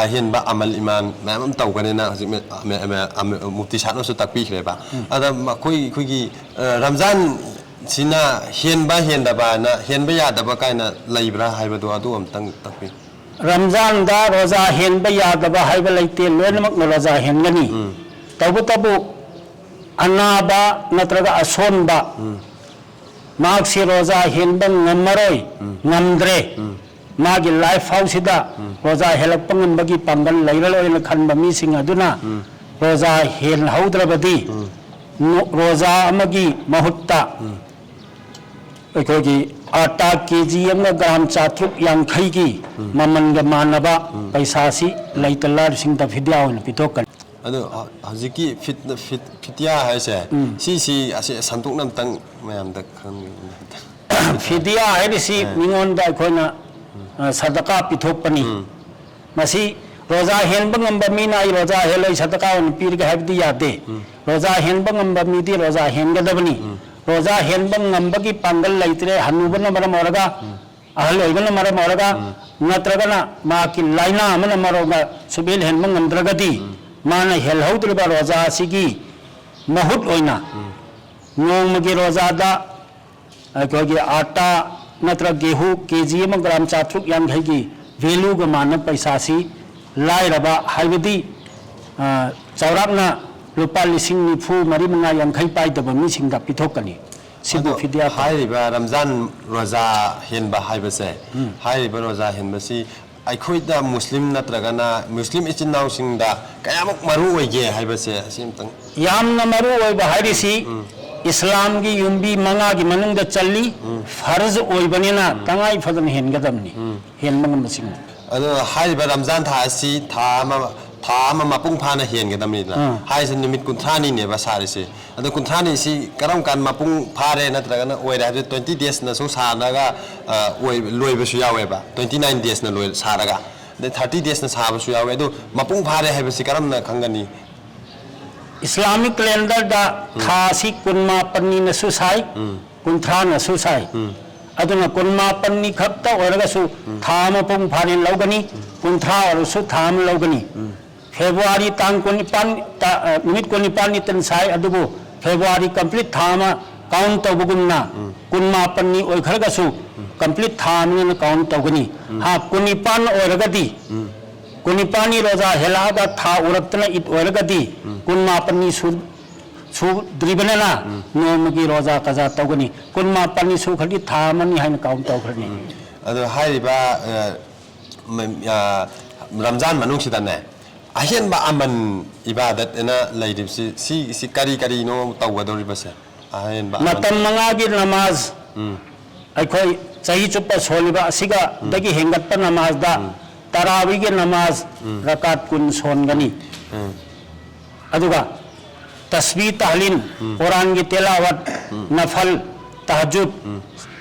ꯑꯍꯦꯟꯕ ꯑꯃꯜ ꯏꯃꯥꯟ ꯃꯌꯥꯝ ꯑꯃ ꯇꯧꯒꯅꯤꯅ ꯍꯧꯖꯤꯛ ꯃꯦ-, ꯃꯦ-, ꯃꯦ-, ꯃꯦ-, ꯃꯨꯐꯇꯤ ꯁꯥꯍꯕꯅꯁꯨ ꯇꯥꯛꯄꯤꯈ꯭ꯔꯦꯕ꯫ ꯑꯗ ꯃꯈꯣꯏ ꯑꯩꯈꯣꯏꯒꯤ, ꯑ, ꯔꯝꯖꯥꯟꯁꯤꯅ ꯍꯦꯟꯕ ꯍꯦꯟꯗꯕꯅ, ꯍꯦꯟꯕ ꯌꯥꯗꯕ ꯀꯥꯏꯅ ꯂꯩꯕ꯭ꯔꯥ ꯍꯥꯏꯕꯗꯣ ꯑꯗꯨ ꯑꯝꯇꯪ ꯇꯥꯛꯄꯤꯌꯨ꯫ ꯔꯝꯖꯥꯟꯗ ꯔꯣꯖꯥ ꯍꯦꯟꯕ ꯌꯥꯗꯕ ꯍꯥꯏꯕ ꯂꯩꯇꯦ, ꯂꯣꯏꯅꯃꯛꯅ ꯔꯣꯖꯥ ꯍꯦꯟꯒꯅꯤ꯫ ꯇꯧꯕꯇꯕꯨ ꯑꯅꯥꯕ ꯅꯠꯇ꯭ꯔꯒ ꯑꯁꯣꯟꯕ ꯃꯍꯥꯛꯁꯤ ꯔꯣꯖꯥ ꯍꯦꯟꯕ ꯉꯝꯃꯔꯣꯏ, ꯉꯝꯗ꯭ꯔꯦ, ꯃꯥꯒꯤ ꯂꯥꯏꯐ ꯐꯥꯎꯁꯤꯗ ꯔꯣꯖꯥ ꯍꯦꯜꯂꯛꯄ ꯉꯝꯕꯒꯤ ꯄꯥꯡꯒꯜ ꯂꯩꯔꯔꯣꯏꯅ ꯈꯟꯕ ꯃꯤꯁꯤꯡ ꯑꯗꯨꯅ ꯔꯣꯖꯥ ꯍꯦꯜꯍꯧꯗ꯭ꯔꯕꯗꯤ ꯅꯣ-, ꯔꯣꯖꯥ ꯑꯃꯒꯤ ꯃꯍꯨꯠꯇ ꯑꯩꯈꯣꯏꯒꯤ ꯑꯥꯇꯥ ꯀꯦ ꯖꯤ ꯑꯃꯒ ꯒ꯭ꯔꯥꯝ ꯆꯥꯇ꯭ꯔꯨꯛ ꯌꯥꯡꯈꯩꯒꯤ ꯃꯃꯜꯒ ꯃꯥꯟꯅꯕ ꯄꯩꯁꯥꯁꯤ ꯂꯩꯇ ꯂꯥꯏꯔꯁꯤꯡꯗ ꯐꯤꯗ꯭ꯌꯥ ꯑꯣꯏꯅ ꯄꯤꯊꯣꯛꯀꯅꯤ꯫ ꯑꯗꯣ ꯍ-, ꯍꯧꯖꯤꯛꯀꯤ ꯐꯤꯠ-, ꯐꯤꯠ-, ꯐꯤꯇꯤꯌꯥ ꯍꯥꯏꯁꯦ, ꯁꯤꯁꯤ ꯑꯁꯤ ꯁꯟꯗꯣꯛꯅ ꯑꯝꯇꯪ ꯃꯌꯥꯝꯗ ꯈꯪꯍꯟꯕꯤꯌꯨ꯫ ꯐꯤꯗꯤꯌꯥ ꯍꯥꯏꯔꯤꯁꯤ ꯃꯤꯉꯣꯟꯗ ꯑꯩꯈꯣꯏꯅ, ꯑ, ꯁꯗꯀꯥ ꯄꯤꯊꯣꯛꯄꯅꯤ꯫ ꯃꯁꯤ ꯔꯣꯖꯥ ꯍꯦꯟꯕ ꯉꯝꯕ ꯃꯤꯅ "ꯑꯩ ꯔꯣꯖꯥ ꯍꯦꯜꯂꯣꯏ, ꯁꯗꯀꯥ ꯑꯣꯏꯅ ꯄꯤꯔꯒꯦ" ꯍꯥꯏꯕꯗꯤ ꯌꯥꯗꯦ꯫ ꯔꯣꯖꯥ ꯍꯦꯟꯕ ꯉꯝꯕ ꯃꯤꯗꯤ ꯔꯣꯖꯥ ꯍꯦꯟꯒꯗꯕꯅꯤ꯫ ꯔꯣꯖꯥ ꯍꯦꯟꯕ ꯉꯝꯕꯒꯤ ꯄꯥꯡꯒꯜ ꯂꯩꯇ꯭ꯔꯦ, ꯍꯅꯨꯕꯅ ꯃꯔꯝ ꯑꯣꯏꯔꯒ, ꯑꯍꯜ ꯑꯣꯏꯕꯅ ꯃꯔꯝ ꯑꯣꯏꯔꯒ, ꯅꯠꯇ꯭ꯔꯒꯅ ꯃꯍꯥꯛꯀꯤ ꯂꯥꯏꯅꯥ ꯑꯃꯅ ꯃꯔꯝ ꯑꯣꯏꯔꯒ ꯁꯨꯞꯍꯦꯜ ꯍꯦꯟꯕ ꯉꯝꯗ꯭ꯔꯒꯗꯤ, ꯃꯥꯅ ꯍꯦꯜꯍꯧꯗ꯭ꯔꯤꯕ ꯔꯣꯖꯥ ꯑꯁꯤꯒꯤ ꯃꯍꯨꯠ ꯑꯣꯏꯅ ꯅꯣꯡꯃꯒꯤ ꯔꯣꯖꯥꯗ ꯑꯩꯈꯣꯏꯒꯤ ꯑꯥꯇꯥ ꯅꯠꯇ꯭ꯔꯒ ꯒꯦꯍꯨ ꯀꯦ ꯖꯤ ꯑꯃ ꯒ꯭ꯔꯥꯝ ꯆꯥꯇ꯭ꯔꯨꯛ ꯌꯥꯡꯈꯩꯒꯤ ꯚꯦꯂꯨꯒ ꯃꯥꯟꯅꯕ ꯄꯩꯁꯥꯁꯤ ꯂꯥꯏꯔꯕ, ꯍꯥꯏꯕꯗꯤ, ꯑ, ꯆꯥꯎꯔꯥꯛꯅ ꯂꯨꯄꯥ ꯂꯤꯁꯤꯡ ꯅꯤꯐꯨ ꯃꯔꯤ ꯃꯉꯥ ꯌꯥꯡꯈꯩ ꯄꯥꯏꯗꯕ ꯃꯤꯁꯤꯡꯗ ꯄꯤꯊꯣꯛꯀꯅꯤ꯫ ꯁꯤꯕꯨ ꯑꯗꯣ ꯐꯤꯗꯤꯌꯥ ꯀꯧꯏ꯫ ꯍꯥꯏꯔꯤꯕ ꯔꯝꯖꯥꯟ ꯔꯣꯖꯥ ꯍꯦꯟꯕ ꯍꯥꯏꯕꯁꯦ, ꯎꯝ꯫ ꯍꯥꯏꯔꯤꯕ ꯔꯣꯖꯥ ꯍꯦꯟꯕꯁꯤ ꯑꯩꯈꯣꯏꯗ ꯃꯨꯁꯂꯤꯝ ꯅꯠꯇ꯭ꯔꯒꯅ ꯃꯨꯁꯂꯤꯝ ꯏꯆꯤꯟ ꯏꯅꯥꯎꯁꯤꯡꯗ ꯀꯌꯥꯃꯨꯛ ꯃꯔꯨ ꯑꯣꯏꯒꯦ ꯍꯥꯏꯕꯁꯦ ꯑꯁꯤ ꯑꯃꯇꯪ꯫ ꯌꯥꯝꯅ ꯃꯔꯨ ꯑꯣꯏꯕ ꯍꯥꯏꯔꯤꯁꯤ ꯎꯝ꯫ ꯏꯁꯂꯥꯝꯒꯤ ꯌꯨꯝꯕꯤ ꯃꯉꯥꯒꯤ ꯃꯅꯨꯡꯗ ꯆꯜꯂꯤ꯫ ꯎꯝ꯫ ꯐꯔꯖ ꯑꯣꯏꯕꯅꯤꯅ ꯎꯝ꯫ ꯇꯉꯥꯏ ꯐꯗꯅ ꯍꯦꯟꯒꯗꯕꯅꯤ꯫ ꯎꯝ꯫ ꯍꯦꯟꯕ ꯉꯝꯕꯁꯤꯡꯅ꯫ ꯑꯗꯣ ꯍꯥꯏꯔꯤꯕ ꯔꯝꯖꯥꯟ ꯊꯥ ꯑꯁꯤ ꯊꯥ ꯑꯃ, ꯊꯥ ꯑꯃ ꯃꯄꯨꯡ ꯐꯥꯅ ꯍꯦꯟꯒꯗꯕꯅꯤꯗꯅ꯫ ꯎꯝ꯫ ꯍꯥꯏꯔꯤꯁꯦ ꯅꯨꯃꯤꯠ ꯀꯨꯟꯊ꯭ꯔꯥꯅꯤꯅꯦꯕ ꯁꯥꯔꯤꯁꯦ꯫ ꯑꯗꯣ ꯀꯨꯟꯊ꯭ꯔꯥꯅꯤꯁꯤ ꯀꯔꯝ ꯀꯥꯟ ꯃꯄꯨꯡ ꯐꯥꯔꯦ ꯅꯠꯇ꯭ꯔꯒꯅ ꯑꯣꯏꯔꯦ ꯍꯥꯏꯕꯁꯦ twenty daysꯅꯁꯨ ꯁꯥꯔꯒ, ꯑ, ꯑꯣꯏ-, ꯂꯣꯏꯕꯁꯨ ꯌꯥꯎꯋꯦꯕ꯫ Twenty nine daysꯅ ꯂꯣꯏ-, ꯁꯥꯔꯒ꯫ ꯑꯗꯩ thirty daysꯅ ꯁꯥꯕꯁꯨ ꯌꯥꯎꯋꯦ꯫ ꯑꯗꯨ ꯃꯄꯨꯡ ꯐꯥꯔꯦ ꯍꯥꯏꯕꯁꯤ ꯀꯔꯝꯅ ꯈꯪꯒꯅꯤ? Islamic calendarꯗ ꯎꯝ꯫ ꯊꯥꯁꯤ ꯀꯨꯟꯃꯥꯄꯟꯅꯤꯅꯁꯨ ꯁꯥꯏ, ꯎꯝ꯫ ꯀꯨꯟꯊ꯭ꯔꯥꯅꯁꯨ ꯁꯥꯏ꯫ ꯎꯝ꯫ ꯑꯗꯨꯅ ꯀꯨꯟꯃꯥꯄꯟꯅꯤ ꯈꯛꯇ ꯑꯣꯏꯔꯒꯁꯨ ꯎꯝ꯫ ꯊꯥ ꯑꯃ ꯃꯄꯨꯡ ꯐꯥꯅ ꯂꯧꯒꯅꯤ, ꯎꯝ꯫ ꯀꯨꯟꯊ꯭ꯔꯥ ꯑꯣꯏꯔꯁꯨ ꯊꯥ ꯑꯃ ꯂꯧꯒꯅꯤ꯫ ꯎꯝ꯫ ꯐꯦꯕ꯭ꯔꯨꯋꯥꯔꯤ ꯇꯥꯡ ꯀꯨꯟꯅꯤꯄꯥꯟ, ꯇ-, ꯑ, ꯅꯨꯃꯤꯠ ꯀꯨꯟꯅꯤꯄꯥꯟꯅꯤ ꯇꯟ ꯁꯥꯏ, ꯑꯗꯨꯕꯨ ꯐꯦꯕ꯭ꯔꯨꯋꯥꯔꯤ complete ꯊꯥ ꯑꯃ count ꯇꯧꯕꯒꯨꯝꯅ ꯎꯝ꯫ ꯀꯨꯟꯃꯥꯄꯟꯅꯤ ꯑꯣꯏꯈ꯭ꯔꯒꯁꯨ ꯎꯝ꯫ Complete ꯊꯥ ꯑꯃꯅ count ꯇꯧꯒꯅꯤ꯫ ꯎꯝ꯫ ꯍꯥ, ꯀꯨꯟꯅꯤꯄꯥꯟ ꯑꯣꯏꯔꯒꯗꯤ, ꯎꯝ꯫ ꯀꯨꯟꯅꯤꯄꯥꯟꯅꯤ ꯔꯣꯖꯥ ꯍꯦꯜꯂꯛꯑꯒ ꯊꯥ ꯎꯔꯛꯇꯅ ꯏꯗ ꯑꯣꯏꯔꯒꯗꯤ, ꯎꯝ꯫ ꯀꯨꯟꯃꯥꯄꯟꯅꯤ ꯁꯨ-, ꯁꯨꯗ꯭ꯔꯤꯕꯅꯤꯅ ꯎꯝ꯫ ꯅꯣꯡꯃꯒꯤ ꯔꯣꯖꯥ ꯀꯖꯥ ꯇꯧꯒꯅꯤ꯫ ꯀꯨꯟꯃꯥꯄꯟꯅꯤ ꯁꯨꯈ꯭ꯔꯗꯤ ꯊꯥ ꯑꯃꯅꯤ ꯍꯥꯏꯅ count ꯇꯧꯈ꯭ꯔꯅꯤ꯫ ꯎꯝ꯫ ꯑꯗꯣ ꯍꯥꯏꯔꯤꯕ, ꯑ, ꯃ-, ꯑ, ꯔꯝꯖꯥꯟ ꯃꯅꯨꯡꯁꯤꯗꯅꯦ, ꯑꯍꯦꯟꯕ ꯑꯃꯟ ꯏꯕꯥꯗꯠ ꯑꯅ ꯂꯩꯔꯤꯕꯁꯤ, ꯁꯤ, ꯁꯤ ꯀꯔꯤ ꯀꯔꯤꯅꯣ ꯇꯧꯒꯗꯧꯔꯤꯕꯁꯦ? ꯑꯍꯦꯟꯕ ꯑꯃꯟ꯫ ꯃꯇꯝ ꯃꯉꯥꯒꯤ ꯅꯃꯥꯖ, ꯎꯝ꯫ ꯑꯩꯈꯣꯏ ꯆꯍꯤ ꯆꯨꯞꯄ ꯁꯣꯜꯂꯤꯕ ꯑꯁꯤꯒ ꯎꯝ꯫ ꯗꯒꯤ ꯍꯦꯟꯒꯠꯄ ꯅꯃꯥꯖꯗ, ꯎꯝ꯫ ꯇꯔꯥꯋꯤꯒꯤ ꯅꯃꯥꯖ ꯎꯝ꯫ ꯔꯀꯥꯠ ꯀꯨꯟ ꯁꯣꯟꯒꯅꯤ꯫ ꯎꯝ꯫ ꯑꯗꯨꯒ ꯇꯁꯕꯤ ꯇꯍꯂꯤꯜ, ꯎꯝ꯫ ꯀꯨꯔꯥꯟꯒꯤ ꯇꯦꯂꯥꯋꯠ, ꯎꯝ꯫ ꯅꯐꯜ, ꯇꯍꯖꯨꯗ, ꯎꯝ꯫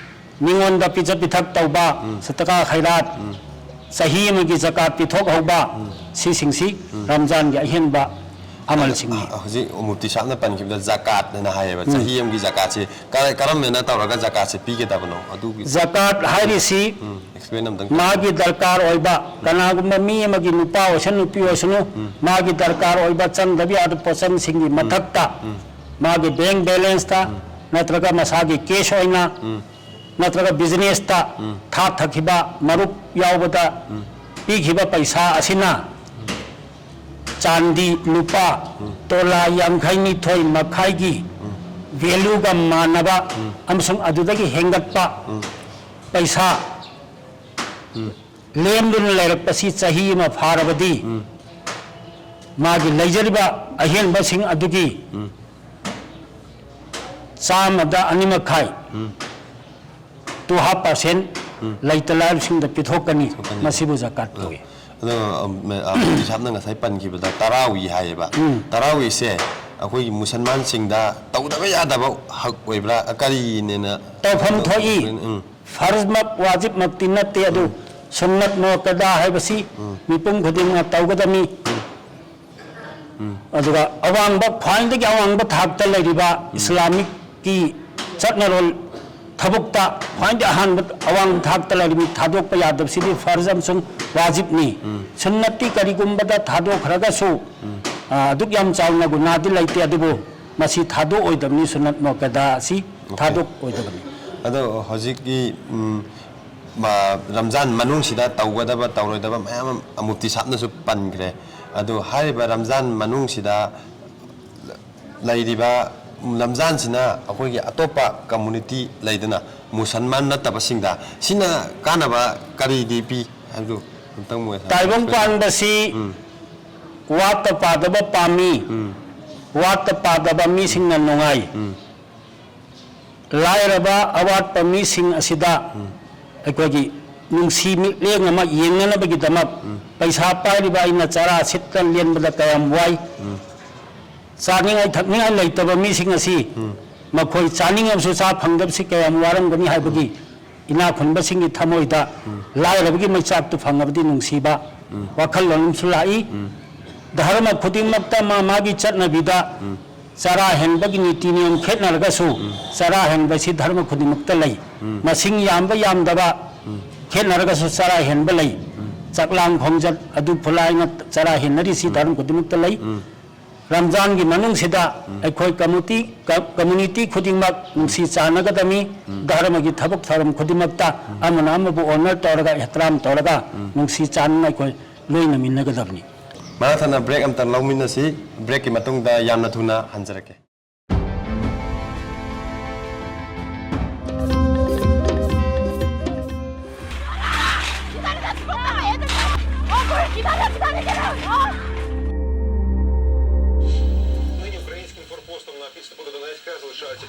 ꯃꯤꯉꯣꯟꯗ ꯄꯤꯖ ꯄꯤꯊꯛ ꯇꯧꯕ, ꯁꯗꯀꯥ ꯈꯩꯔꯥꯠ, ꯆꯍꯤ ꯑꯃꯒꯤ ꯖꯀꯥꯠ ꯄꯤꯊꯣꯛꯍꯧꯕ, ꯁꯤꯁꯤꯡꯁꯤ ꯔꯝꯖꯥꯟꯒꯤ ꯑꯍꯦꯟꯕ ꯑꯃꯜꯁꯤꯡꯅꯤ꯫ ꯍꯧꯖꯤꯛ ꯃꯨꯐꯇꯤ ꯁꯥꯍꯕꯅ ꯄꯟꯈꯤꯕꯗ ꯖꯀꯥꯠ ꯍꯥꯏꯅ ꯍꯥꯏꯌꯦꯕ꯫ ꯆꯍꯤ ꯑꯃꯒꯤ ꯖꯀꯥꯠꯁꯤ ꯀꯔ-, ꯀꯔꯝꯅ ꯇꯧꯔꯒ ꯖꯀꯥꯠꯁꯤ ꯄꯤꯒꯗꯕꯅꯣ? ꯑꯗꯨꯒꯤ ꯖꯀꯥꯠ ꯍꯥꯏꯔꯤꯁꯤ ꯎꯝ, explain ꯑꯝꯇꯪ ꯇꯧꯕꯤꯌꯨ꯫ ꯃꯥꯒꯤ ꯗꯔꯀꯥꯔ ꯑꯣꯏꯕ, ꯀꯅꯥꯒꯨꯝꯕ ꯃꯤ ꯑꯃꯒꯤ ꯅꯨꯄꯥ ꯑꯣꯏꯁꯅꯨ, ꯅꯨꯄꯤ ꯑꯣꯏꯁꯅꯨ, ꯃꯥꯒꯤ ꯗꯔꯀꯥꯔ ꯑꯣꯏꯕ ꯆꯪꯗꯕ ꯌꯥꯗꯕ ꯄꯣꯠꯆꯪꯁꯤꯡꯒꯤ ꯃꯊꯛꯇ ꯃꯥꯒꯤ bank balance ꯇ ꯅꯠꯇ꯭ꯔꯒ ꯃꯁꯥꯒꯤ cash ꯑꯣꯏꯅ ꯅꯠꯇ꯭ꯔꯒ business ꯇ ꯊꯥꯊꯈꯤꯕ ꯃꯔꯨꯞ ꯌꯥꯎꯕꯗ ꯄꯤꯈꯤꯕ ꯄꯩꯁꯥ ꯑꯁꯤꯅ ꯆꯥꯟꯗꯤ ꯂꯨꯄꯥ ꯇꯣꯂꯥ ꯌꯥꯡꯈꯩ ꯅꯤꯊꯣꯏ ꯃꯈꯥꯏꯒꯤ value ꯒ ꯃꯥꯟꯅꯕ ꯑꯃꯁꯨꯡ ꯑꯗꯨꯗꯒꯤ ꯍꯦꯟꯒꯠꯄ ꯄꯩꯁꯥ ꯂꯦꯝꯗꯨꯅ ꯂꯩꯔꯛꯄꯁꯤ ꯆꯍꯤ ꯑꯃ ꯐꯥꯔꯕꯗꯤ ꯃꯥꯒꯤ ꯂꯩꯖꯔꯤꯕ ꯑꯍꯦꯟꯕꯁꯤꯡ ꯑꯗꯨꯒꯤ ꯆꯥꯝꯃꯗ ꯑꯅꯤ ꯃꯈꯥꯏ, two half percent, ꯂꯩꯇ ꯂꯥꯏꯔꯕꯁꯤꯡꯗ ꯄꯤꯊꯣꯛꯀꯅꯤ꯫ ꯃꯁꯤꯕꯨ ꯖꯀꯥꯠ ꯀꯧꯏ꯫ ꯑꯗꯣ, ꯑ, ꯃ-, ꯑ, ꯃꯨꯐꯇꯤ ꯁꯥꯍꯕꯅ ꯉꯁꯥꯏ ꯄꯟꯈꯤꯕꯗ ꯇꯔꯥꯋꯤ ꯍꯥꯏꯌꯦꯕ꯫ ꯇꯔꯥꯋꯤꯁꯦ ꯑꯩꯈꯣꯏꯒꯤ ꯃꯨꯁꯜꯃꯥꯟꯁꯤꯡꯗ ꯇꯧꯗꯕ ꯌꯥꯗꯕ ꯍꯛ ꯑꯣꯏꯕ꯭ꯔꯥ? ꯀꯔꯤꯅꯦꯅ? ꯇꯧꯐꯝ ꯊꯣꯛꯏ꯫ ꯎꯝ꯫ ꯐꯔꯖꯃꯛ ꯋꯥꯖꯤꯕꯃꯛꯇꯤ ꯅꯠꯇꯦ, ꯑꯗꯨ ꯁꯨꯟꯅꯠ ꯃꯨꯑꯛꯀꯗꯥ ꯍꯥꯏꯕꯁꯤ ꯃꯤꯄꯨꯝ ꯈꯨꯗꯤꯡꯃꯛ ꯇꯧꯒꯗꯕꯅꯤ꯫ ꯑꯗꯨꯒ ꯑꯋꯥꯡꯕ, ꯈ꯭ꯋꯥꯏꯗꯒꯤ ꯑꯋꯥꯡꯕ ꯊꯥꯛꯇ ꯂꯩꯔꯤꯕ ꯏꯁꯂꯥꯃꯤꯛꯀꯤ ꯆꯠꯅꯔꯣꯜ ꯊꯕꯛꯇ ꯈ꯭ꯋꯥꯏꯗꯒꯤ ꯑꯍꯥꯟꯕ, ꯑꯋꯥꯡꯕ ꯊꯥꯛꯇ ꯂꯩꯔꯤꯕ ꯊꯥꯗꯣꯛꯄ ꯌꯥꯗꯕꯁꯤꯗꯤ ꯐꯔꯖ ꯑꯃꯁꯨꯡ ꯋꯥꯖꯤꯕꯅꯤ꯫ ꯁꯨꯟꯅꯠꯇꯤ ꯀꯔꯤꯒꯨꯝꯕꯗ ꯊꯥꯗꯣꯛꯈ꯭ꯔꯒꯁꯨ, ꯑ, ꯑꯗꯨꯛ ꯌꯥꯝ ꯆꯥꯎꯅ ꯒꯨꯅꯥꯗꯤ ꯂꯩꯇꯦ, ꯑꯗꯨꯕꯨ ꯃꯁꯤ ꯊꯥꯗꯣꯛꯑꯣꯏꯗꯕꯅꯤ, ꯁꯨꯟꯅꯠ ꯃꯨꯑꯛꯀꯗꯥ ꯑꯁꯤ ꯊꯥꯗꯣꯛꯑꯣꯏꯗꯕꯅꯤ꯫ ꯑꯗꯣ ꯍꯧꯖꯤꯛꯀꯤ, ꯎꯝ, ꯃ-, ꯔꯝꯖꯥꯟ ꯃꯅꯨꯡꯁꯤꯗ ꯇꯧꯒꯗꯕ ꯇꯧꯔꯣꯏꯗꯕ ꯃꯌꯥꯝ ꯑꯃ ꯃꯨꯐꯇꯤ ꯁꯥꯍꯕꯅꯁꯨ ꯄꯟꯈ꯭ꯔꯦ꯫ ꯑꯗꯣ ꯍꯥꯏꯔꯤꯕ ꯔꯝꯖꯥꯟ ꯃꯅꯨꯡꯁꯤꯗ ꯂꯩꯔꯤꯕ, ꯔꯝꯖꯥꯟꯁꯤꯅ ꯑꯩꯈꯣꯏꯒꯤ ꯑꯇꯣꯞꯄ community ꯂꯩꯗꯅ, ꯃꯨꯁꯜꯃꯥꯟ ꯅꯠꯇꯕꯁꯤꯡꯗ ꯁꯤꯅ ꯀꯥꯟꯅꯕ ꯀꯔꯤꯗꯤ ꯄꯤ ꯍꯥꯏꯕꯗꯨ ꯑꯝꯇꯪ ꯃꯣꯏ ꯇꯥꯏꯕꯪ ꯄꯥꯟꯕꯁꯤ ꯋꯥꯠꯇ ꯄꯥꯗꯕ ꯄꯥꯝꯃꯤ꯫ ꯋꯥꯠꯇ ꯄꯥꯗꯕ ꯃꯤꯁꯤꯡꯅ ꯅꯨꯡꯉꯥꯏ꯫ ꯂꯥꯏꯔꯕ ꯑꯋꯥꯠꯄ ꯃꯤꯁꯤꯡ ꯑꯁꯤꯗ ꯑꯩꯈꯣꯏꯒꯤ ꯅꯨꯡꯁꯤ ꯃꯤꯠꯌꯦꯡ ꯑꯃ ꯌꯦꯡꯅꯅꯕꯒꯤꯗꯃꯛ ꯄꯩꯁꯥ ꯄꯥꯏꯔꯤꯕ ꯑꯩꯅ ꯆꯔꯥ ꯁꯤꯠꯇ ꯂꯦꯟꯕꯗ ꯀꯌꯥꯝ ꯋꯥꯏ꯫ ꯆꯥꯅꯤꯡꯉꯥꯏ ꯊꯛꯅꯤꯡꯉꯥꯏ ꯂꯩꯇꯕ ꯃꯤꯁꯤꯡ ꯑꯁꯤ ꯃꯈꯣꯏ ꯆꯥꯅꯤꯡꯉꯕꯁꯨ ꯆꯥ ꯐꯪꯗꯕꯁꯤ ꯀꯌꯥꯝ ꯋꯥꯔꯝꯒꯅꯤ ꯍꯥꯏꯕꯒꯤ ꯏꯅꯥꯛ ꯈꯨꯟꯕꯁꯤꯡꯒꯤ ꯊꯃꯣꯏꯗ ꯂꯥꯏꯔꯕꯒꯤ ꯃꯩꯆꯥꯛꯇꯨ ꯐꯪꯉꯕꯗꯤ ꯅꯨꯡꯁꯤꯕ ꯋꯥꯈꯜꯂꯣꯟ ꯑꯃꯁꯨ ꯂꯥꯛꯏ꯫ ꯙꯔꯃ ꯈꯨꯗꯤꯡꯃꯛꯇ ꯃꯥ ꯃꯥꯒꯤ ꯆꯠꯅꯕꯤꯗ ꯆꯔꯥ ꯍꯦꯟꯕꯒꯤ ꯅꯤꯇꯤ ꯅꯤꯌꯣꯝ ꯈꯦꯠꯅꯔꯒꯁꯨ, ꯆꯔꯥ ꯍꯦꯟꯕꯁꯤ ꯙꯔꯃ ꯈꯨꯗꯤꯡꯃꯛꯇ ꯂꯩ꯫ ꯃꯁꯤꯡ ꯌꯥꯝꯕ ꯌꯥꯝꯗꯕ ꯈꯦꯠꯅꯔꯒꯁꯨ ꯆꯔꯥ ꯍꯦꯟꯕ ꯂꯩ꯫ ꯆꯥꯛꯂꯥꯡ ꯈꯣꯡꯆꯠ, ꯑꯗꯨ ꯐꯨꯂꯥꯏꯅ ꯆꯔꯥ ꯍꯦꯟꯅꯔꯤꯁꯤ ꯙꯔꯃ ꯈꯨꯗꯤꯡꯃꯛꯇ ꯂꯩ꯫ ꯔꯝꯖꯥꯟꯒꯤ ꯃꯅꯨꯡꯁꯤꯗ ꯑꯩꯈꯣꯏ ꯀꯝꯃꯨꯅꯤꯇꯤ, ꯀ-, ꯀꯝꯃꯨꯅꯤꯇꯤ ꯈꯨꯗꯤꯡꯃꯛ ꯅꯨꯡꯁꯤ ꯆꯥꯟꯅꯒꯗꯕꯅꯤ꯫ ꯙꯔꯃꯒꯤ ꯊꯕꯛ ꯊꯧꯔꯝ ꯈꯨꯗꯤꯡꯃꯛꯇ ꯑꯃꯅ ꯑꯃꯕꯨ ꯑꯣꯅꯔ ꯇꯧꯔꯒ, ꯑꯦꯍꯇꯔꯥꯝ ꯇꯧꯔꯒ, ꯅꯨꯡꯁꯤ ꯆꯥꯟꯅꯅ ꯑꯩꯈꯣꯏ ꯂꯣꯏꯅꯃꯤꯟꯅꯒꯗꯕꯅꯤ꯫ ꯃꯔꯛ ꯊꯠꯅ ꯕ꯭ꯔꯦꯛ ꯑꯝꯇꯪ ꯂꯧꯃꯤꯟꯅꯁꯤ꯫ ꯕ꯭ꯔꯦꯛꯀꯤ ꯃꯇꯨꯡꯗ ꯌꯥꯝꯅ ꯊꯨꯅ ꯍꯟꯖꯔꯛꯀꯦ꯫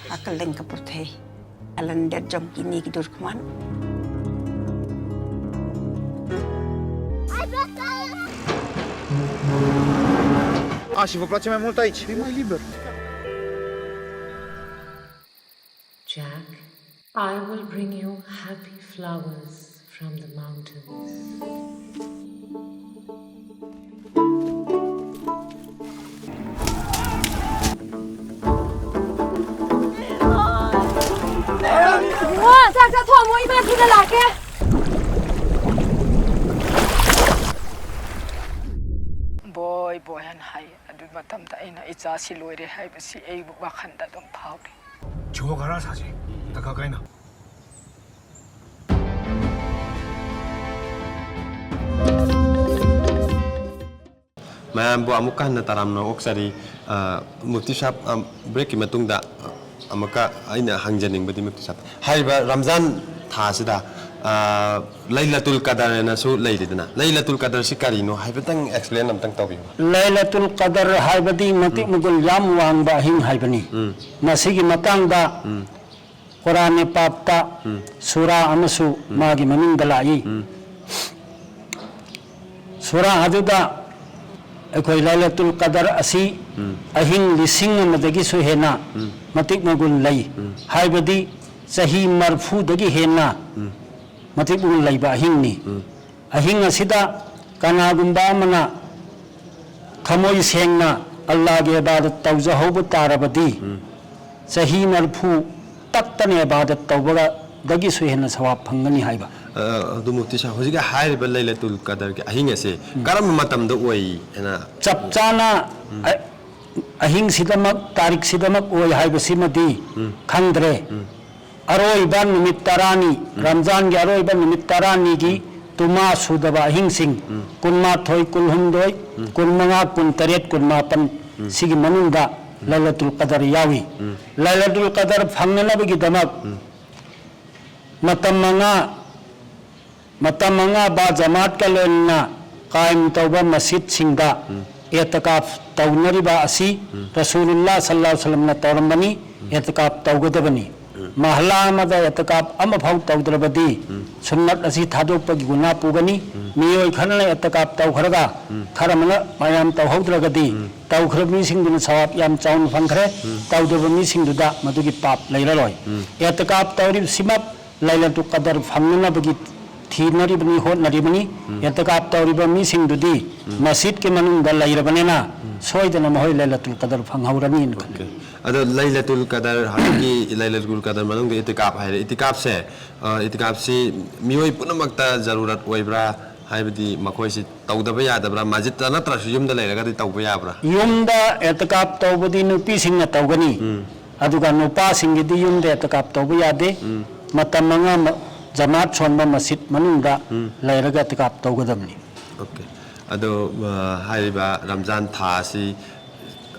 Akıldan kapırtay. Alan der jom kini ki durkman. Ashi vă place mai mult aici? E mai liber. Jack, I will bring you happy flowers from the mountains. ꯏꯕꯨꯡꯉꯣ, ꯆꯥꯛ ꯆꯥꯊꯣꯛꯑꯝꯃꯣ, ꯏꯃꯥ ꯊꯨꯅ ꯂꯥꯛꯀꯦ꯫ ꯕꯣꯏ, ꯕꯣꯏ ꯍꯥꯏꯅ ꯍꯥꯏ꯫ ꯑꯗꯨ ꯃꯇꯝꯗ ꯑꯩꯅ ꯏꯆꯥꯁꯤ ꯂꯣꯏꯔꯦ ꯍꯥꯏꯕꯁꯤ ꯑꯩꯕꯨ ꯋꯥꯈꯜꯗ ꯑꯗꯨꯝ ꯐꯥꯎꯔꯤ꯫ ꯖꯣꯒꯔꯥ ꯁꯥꯁꯦ, ꯇꯀꯥ ꯀꯥꯏꯅ꯫ ꯃꯌꯥꯝꯕꯨ ꯑꯃꯨꯛꯀ ꯍꯟꯅ ꯇꯔꯥꯝꯅ ꯑꯣꯛꯆꯔꯤ꯫ ꯑ, ꯃꯨꯐꯇꯤ ꯁꯥꯍꯕ, ꯑ, ꯕ꯭ꯔꯦꯛꯀꯤ ꯃꯇꯨꯡꯗ ꯑꯃꯨꯛꯀ ꯑꯩꯅ ꯍꯪꯖꯅꯤꯡꯕꯗꯤ, ꯃꯨꯐꯇꯤ ꯁꯥꯍꯕ, ꯍꯥꯏꯔꯤꯕ ꯔꯝꯖꯥꯟ ꯊꯥꯁꯤꯗ, ꯑ, ꯂꯩꯂꯇꯨꯜ ꯀꯗꯔ ꯍꯥꯏꯅꯁꯨ ꯂꯩꯔꯤꯗꯅ, ꯂꯩꯂꯇꯨꯜ ꯀꯗꯔꯁꯤ ꯀꯔꯤꯅꯣ ꯍꯥꯏꯐꯦꯠꯇꯪ ꯑꯦꯛꯁꯄ꯭ꯂꯦꯟ ꯑꯝꯇꯪ ꯇꯧꯕꯤꯌꯨ꯫ ꯂꯩꯂꯇꯨꯜ ꯀꯗꯔ ꯍꯥꯏꯕꯗꯤ ꯃꯇꯤꯛ ꯃꯒꯨꯟ ꯌꯥꯝ ꯋꯥꯡꯕ ꯑꯍꯤꯡ ꯍꯥꯏꯕꯅꯤ꯫ ꯎꯝ꯫ ꯃꯁꯤꯒꯤ ꯃꯇꯥꯡꯗ ꯎꯝ꯫ ꯀꯨꯔꯥꯟ ꯄꯥꯛꯇ ꯎꯝ꯫ ꯁꯨꯔꯥ ꯑꯃꯁꯨ ꯎꯝ꯫ ꯃꯥꯒꯤ ꯃꯃꯤꯡꯗ ꯂꯥꯛꯏ꯫ ꯎꯝ꯫ ꯁꯨꯔꯥ ꯑꯗꯨꯗ ꯑꯩꯈꯣꯏ ꯂꯥꯏꯂꯇꯨꯜ ꯀꯗꯔ ꯑꯁꯤ ꯎꯝ꯫ ꯑꯍꯤꯡ ꯂꯤꯁꯤꯡ ꯑꯃꯗꯒꯤꯁꯨ ꯍꯦꯟꯅ ꯎꯝ꯫ ꯃꯇꯤꯛ ꯃꯒꯨꯟ ꯂꯩ ꯎꯝ꯫ ꯍꯥꯏꯕꯗꯤ ꯆꯍꯤ ꯃꯔꯐꯨꯗꯒꯤ ꯍꯦꯟꯅ ꯎꯝ ꯃꯇꯤꯛ ꯃꯒꯨꯟ ꯂꯩꯕ ꯑꯍꯤꯡꯅꯤ꯫ ꯎꯝ ꯑꯍꯤꯡ ꯑꯁꯤꯗ ꯀꯅꯥꯒꯨꯝꯕ ꯑꯃꯅ ꯊꯃꯣꯏ ꯁꯦꯡꯅ ꯑꯜꯂꯥꯒꯤ ꯏꯕꯥꯗꯠ ꯇꯧꯖꯍꯧꯕ ꯇꯥꯔꯕꯗꯤ, ꯎꯝ ꯆꯍꯤ ꯃꯔꯐꯨ ꯇꯛꯇꯅ ꯏꯕꯥꯗꯠ ꯇꯧꯕꯗꯒꯤꯁꯨ ꯍꯦꯟꯅ ꯁꯋꯥꯕ ꯐꯪꯒꯅꯤ ꯍꯥꯏꯕ꯫ ꯑ, ꯑꯗꯨ ꯃꯨꯐꯇꯤ ꯁꯥꯍ, ꯍꯧꯖꯤꯛꯀꯤ ꯍꯥꯏꯔꯤꯕ ꯂꯩꯂꯇꯨꯜ ꯀꯗꯔꯒꯤ ꯑꯍꯤꯡ ꯑꯁꯦ ꯀꯔꯝꯕ ꯃꯇꯝꯗ ꯑꯣꯏ ꯍꯥꯏꯅ? ꯆꯞ ꯆꯥꯅ ꯑ-, ꯑꯍꯤꯡꯁꯤꯗꯃꯛ, ꯇꯥꯔꯤꯛꯁꯤꯗꯃꯛ ꯑꯣꯏ ꯍꯥꯏꯕꯁꯤꯃꯗꯤ ꯎꯝ ꯈꯪꯗ꯭ꯔꯦ꯫ ꯎꯝ ꯑꯔꯣꯏꯕ ꯅꯨꯃꯤꯠ ꯇꯔꯥꯅꯤ, ꯔꯝꯖꯥꯟꯒꯤ ꯑꯔꯣꯏꯕ ꯅꯨꯃꯤꯠ ꯇꯔꯥꯅꯤꯒꯤ ꯇꯨꯃꯥ ꯁꯨꯗꯕ ꯑꯍꯤꯡꯁꯤꯡ, ꯎꯝ ꯀꯨꯟꯃꯥꯊꯣꯏ, ꯀꯨꯟꯍꯨꯝꯗꯣꯏ, ꯎꯝ ꯀꯨꯟꯃꯉꯥ, ꯀꯨꯟꯇꯔꯦꯠ, ꯀꯨꯟꯃꯥꯄꯟ, ꯎꯝ ꯁꯤꯒꯤ ꯃꯅꯨꯡꯗ ꯂꯩꯂꯇꯨꯜ ꯀꯗꯔ ꯌꯥꯎꯏ꯫ ꯎꯝ ꯂꯩꯂꯇꯨꯜ ꯀꯗꯔ ꯐꯪꯅꯅꯕꯒꯤꯗꯃꯛ ꯎꯝ ꯃꯇꯝ ꯃꯉꯥ, ꯃꯇꯝ ꯃꯉꯥ ꯕꯥ ꯖꯃꯥꯠꯀ ꯂꯣꯏꯅꯅ ꯀꯥꯏꯝ ꯇꯧꯕ ꯃꯁꯖꯤꯗꯁꯤꯡꯗ ꯎꯝ ꯑꯦꯇꯀꯥꯐ ꯇꯧꯅꯔꯤꯕ ꯑꯁꯤ ꯎꯝ ꯔꯁꯨꯂꯨꯜꯂꯥ ꯁꯜꯂꯜꯂꯥꯍꯨ ꯑꯂꯩꯍꯤ ꯋꯁꯜꯂꯝꯅ ꯇꯧꯔꯝꯕꯅꯤ꯫ ꯑꯦꯇꯀꯥꯐ ꯇꯧꯒꯗꯕꯅꯤ꯫ ꯎꯝ ꯃꯍꯜꯂꯥ ꯑꯃꯗ ꯑꯦꯇꯀꯥꯐ ꯑꯃꯐꯥꯎ ꯇꯧꯗ꯭ꯔꯕꯗꯤ ꯎꯝ ꯁꯨꯟꯅꯠ ꯑꯁꯤ ꯊꯥꯗꯣꯛꯄꯒꯤ ꯒꯨꯅꯥ ꯄꯨꯒꯅꯤ꯫ ꯎꯝ ꯃꯤꯑꯣꯏ ꯈꯔꯅ ꯑꯦꯇꯀꯥꯐ ꯇꯧꯈ꯭ꯔꯒ ꯎꯝ ꯈꯔ ꯑꯃꯅ ꯃꯌꯥꯝ ꯇꯧꯍꯧꯗ꯭ꯔꯒꯗꯤ ꯎꯝ ꯇꯧꯈ꯭ꯔꯕ ꯃꯤꯁꯤꯡꯗꯨꯅ ꯁꯋꯥꯕ ꯌꯥꯝ ꯆꯥꯎꯅ ꯐꯪꯈ꯭ꯔꯦ꯫ ꯎꯝ ꯇꯧꯗꯕ ꯃꯤꯁꯤꯡꯗꯨꯗ ꯃꯗꯨꯒꯤ ꯄꯥꯞ ꯂꯩꯔꯔꯣꯏ꯫ ꯎꯝ ꯑꯦꯇꯀꯥꯐ ꯇꯧꯔꯤꯕꯁꯤꯃꯛ ꯂꯩꯂꯇꯨꯜ ꯀꯗꯔ ꯐꯪꯅꯅꯕꯒꯤ ꯊꯤꯅꯔꯤꯕꯅꯤ, ꯍꯣꯠꯅꯔꯤꯕꯅꯤ꯫ ꯎꯝ ꯑꯦꯇꯀꯥꯐ ꯇꯧꯔꯤꯕ ꯃꯤꯁꯤꯡꯗꯨꯗꯤ ꯎꯝ ꯃꯁꯖꯤꯗꯀꯤ ꯃꯅꯨꯡꯗ ꯂꯩꯔꯕꯅꯤꯅ ꯎꯝ ꯁꯣꯏꯗꯅ ꯃꯈꯣꯏ ꯂꯩꯂꯇꯨꯜ ꯀꯗꯔ ꯐꯪꯍꯧꯔꯅꯤꯅ ꯈꯜꯂꯤ꯫ ꯑꯣꯀꯦ꯫ ꯑꯗꯣ ꯂꯩꯂꯇꯨꯜ ꯀꯗꯔ, ꯍꯧꯖꯤꯛꯀꯤ ꯂꯩꯂꯇꯨꯜ ꯀꯗꯔ ꯃꯅꯨꯡꯗ ꯏꯇꯤꯀꯥꯐ ꯍꯥꯏꯔꯦ꯫ ꯏꯇꯤꯀꯥꯐꯁꯦ, ꯑ, ꯏꯇꯤꯀꯥꯐꯁꯤ ꯃꯤꯑꯣꯏ ꯄꯨꯝꯅꯃꯛꯇ ꯖꯔꯨꯔꯠ ꯑꯣꯏꯕ꯭ꯔꯥ? ꯍꯥꯏꯕꯗꯤ ꯃꯈꯣꯏꯁꯤ ꯇꯧꯗꯕ ꯌꯥꯗꯕ꯭ꯔꯥ? ꯃꯁꯖꯤꯗꯇ ꯅꯠꯇ꯭ꯔꯁꯨ ꯌꯨꯝꯗ ꯂꯩꯔꯒꯗꯤ ꯇꯧꯕ ꯌꯥꯕ꯭ꯔꯥ? ꯌꯨꯝꯗ ꯑꯦꯇꯀꯥꯐ ꯇꯧꯕꯗꯤ ꯅꯨꯄꯤꯁꯤꯡꯅ ꯇꯧꯒꯅꯤ꯫ ꯎꯝ ꯑꯗꯨꯒ ꯅꯨꯄꯥꯁꯤꯡꯒꯤꯗꯤ ꯌꯨꯝꯗ ꯑꯦꯇꯀꯥꯐ ꯇꯧꯕ ꯌꯥꯗꯦ꯫ ꯎꯝ ꯃꯇꯝ ꯃꯉꯥ ꯃ-, ꯖꯃꯥꯠ ꯁꯣꯟꯕ ꯃꯁꯖꯤꯗ ꯃꯅꯨꯡꯗ ꯎꯝ ꯂꯩꯔꯒ ꯑꯦꯇꯀꯥꯐ ꯇꯧꯒꯗꯕꯅꯤ꯫ ꯑꯣꯀꯦ꯫ ꯑꯗꯣ, ꯑ, ꯍꯥꯏꯔꯤꯕ ꯔꯝꯖꯥꯟ ꯊꯥ ꯑꯁꯤ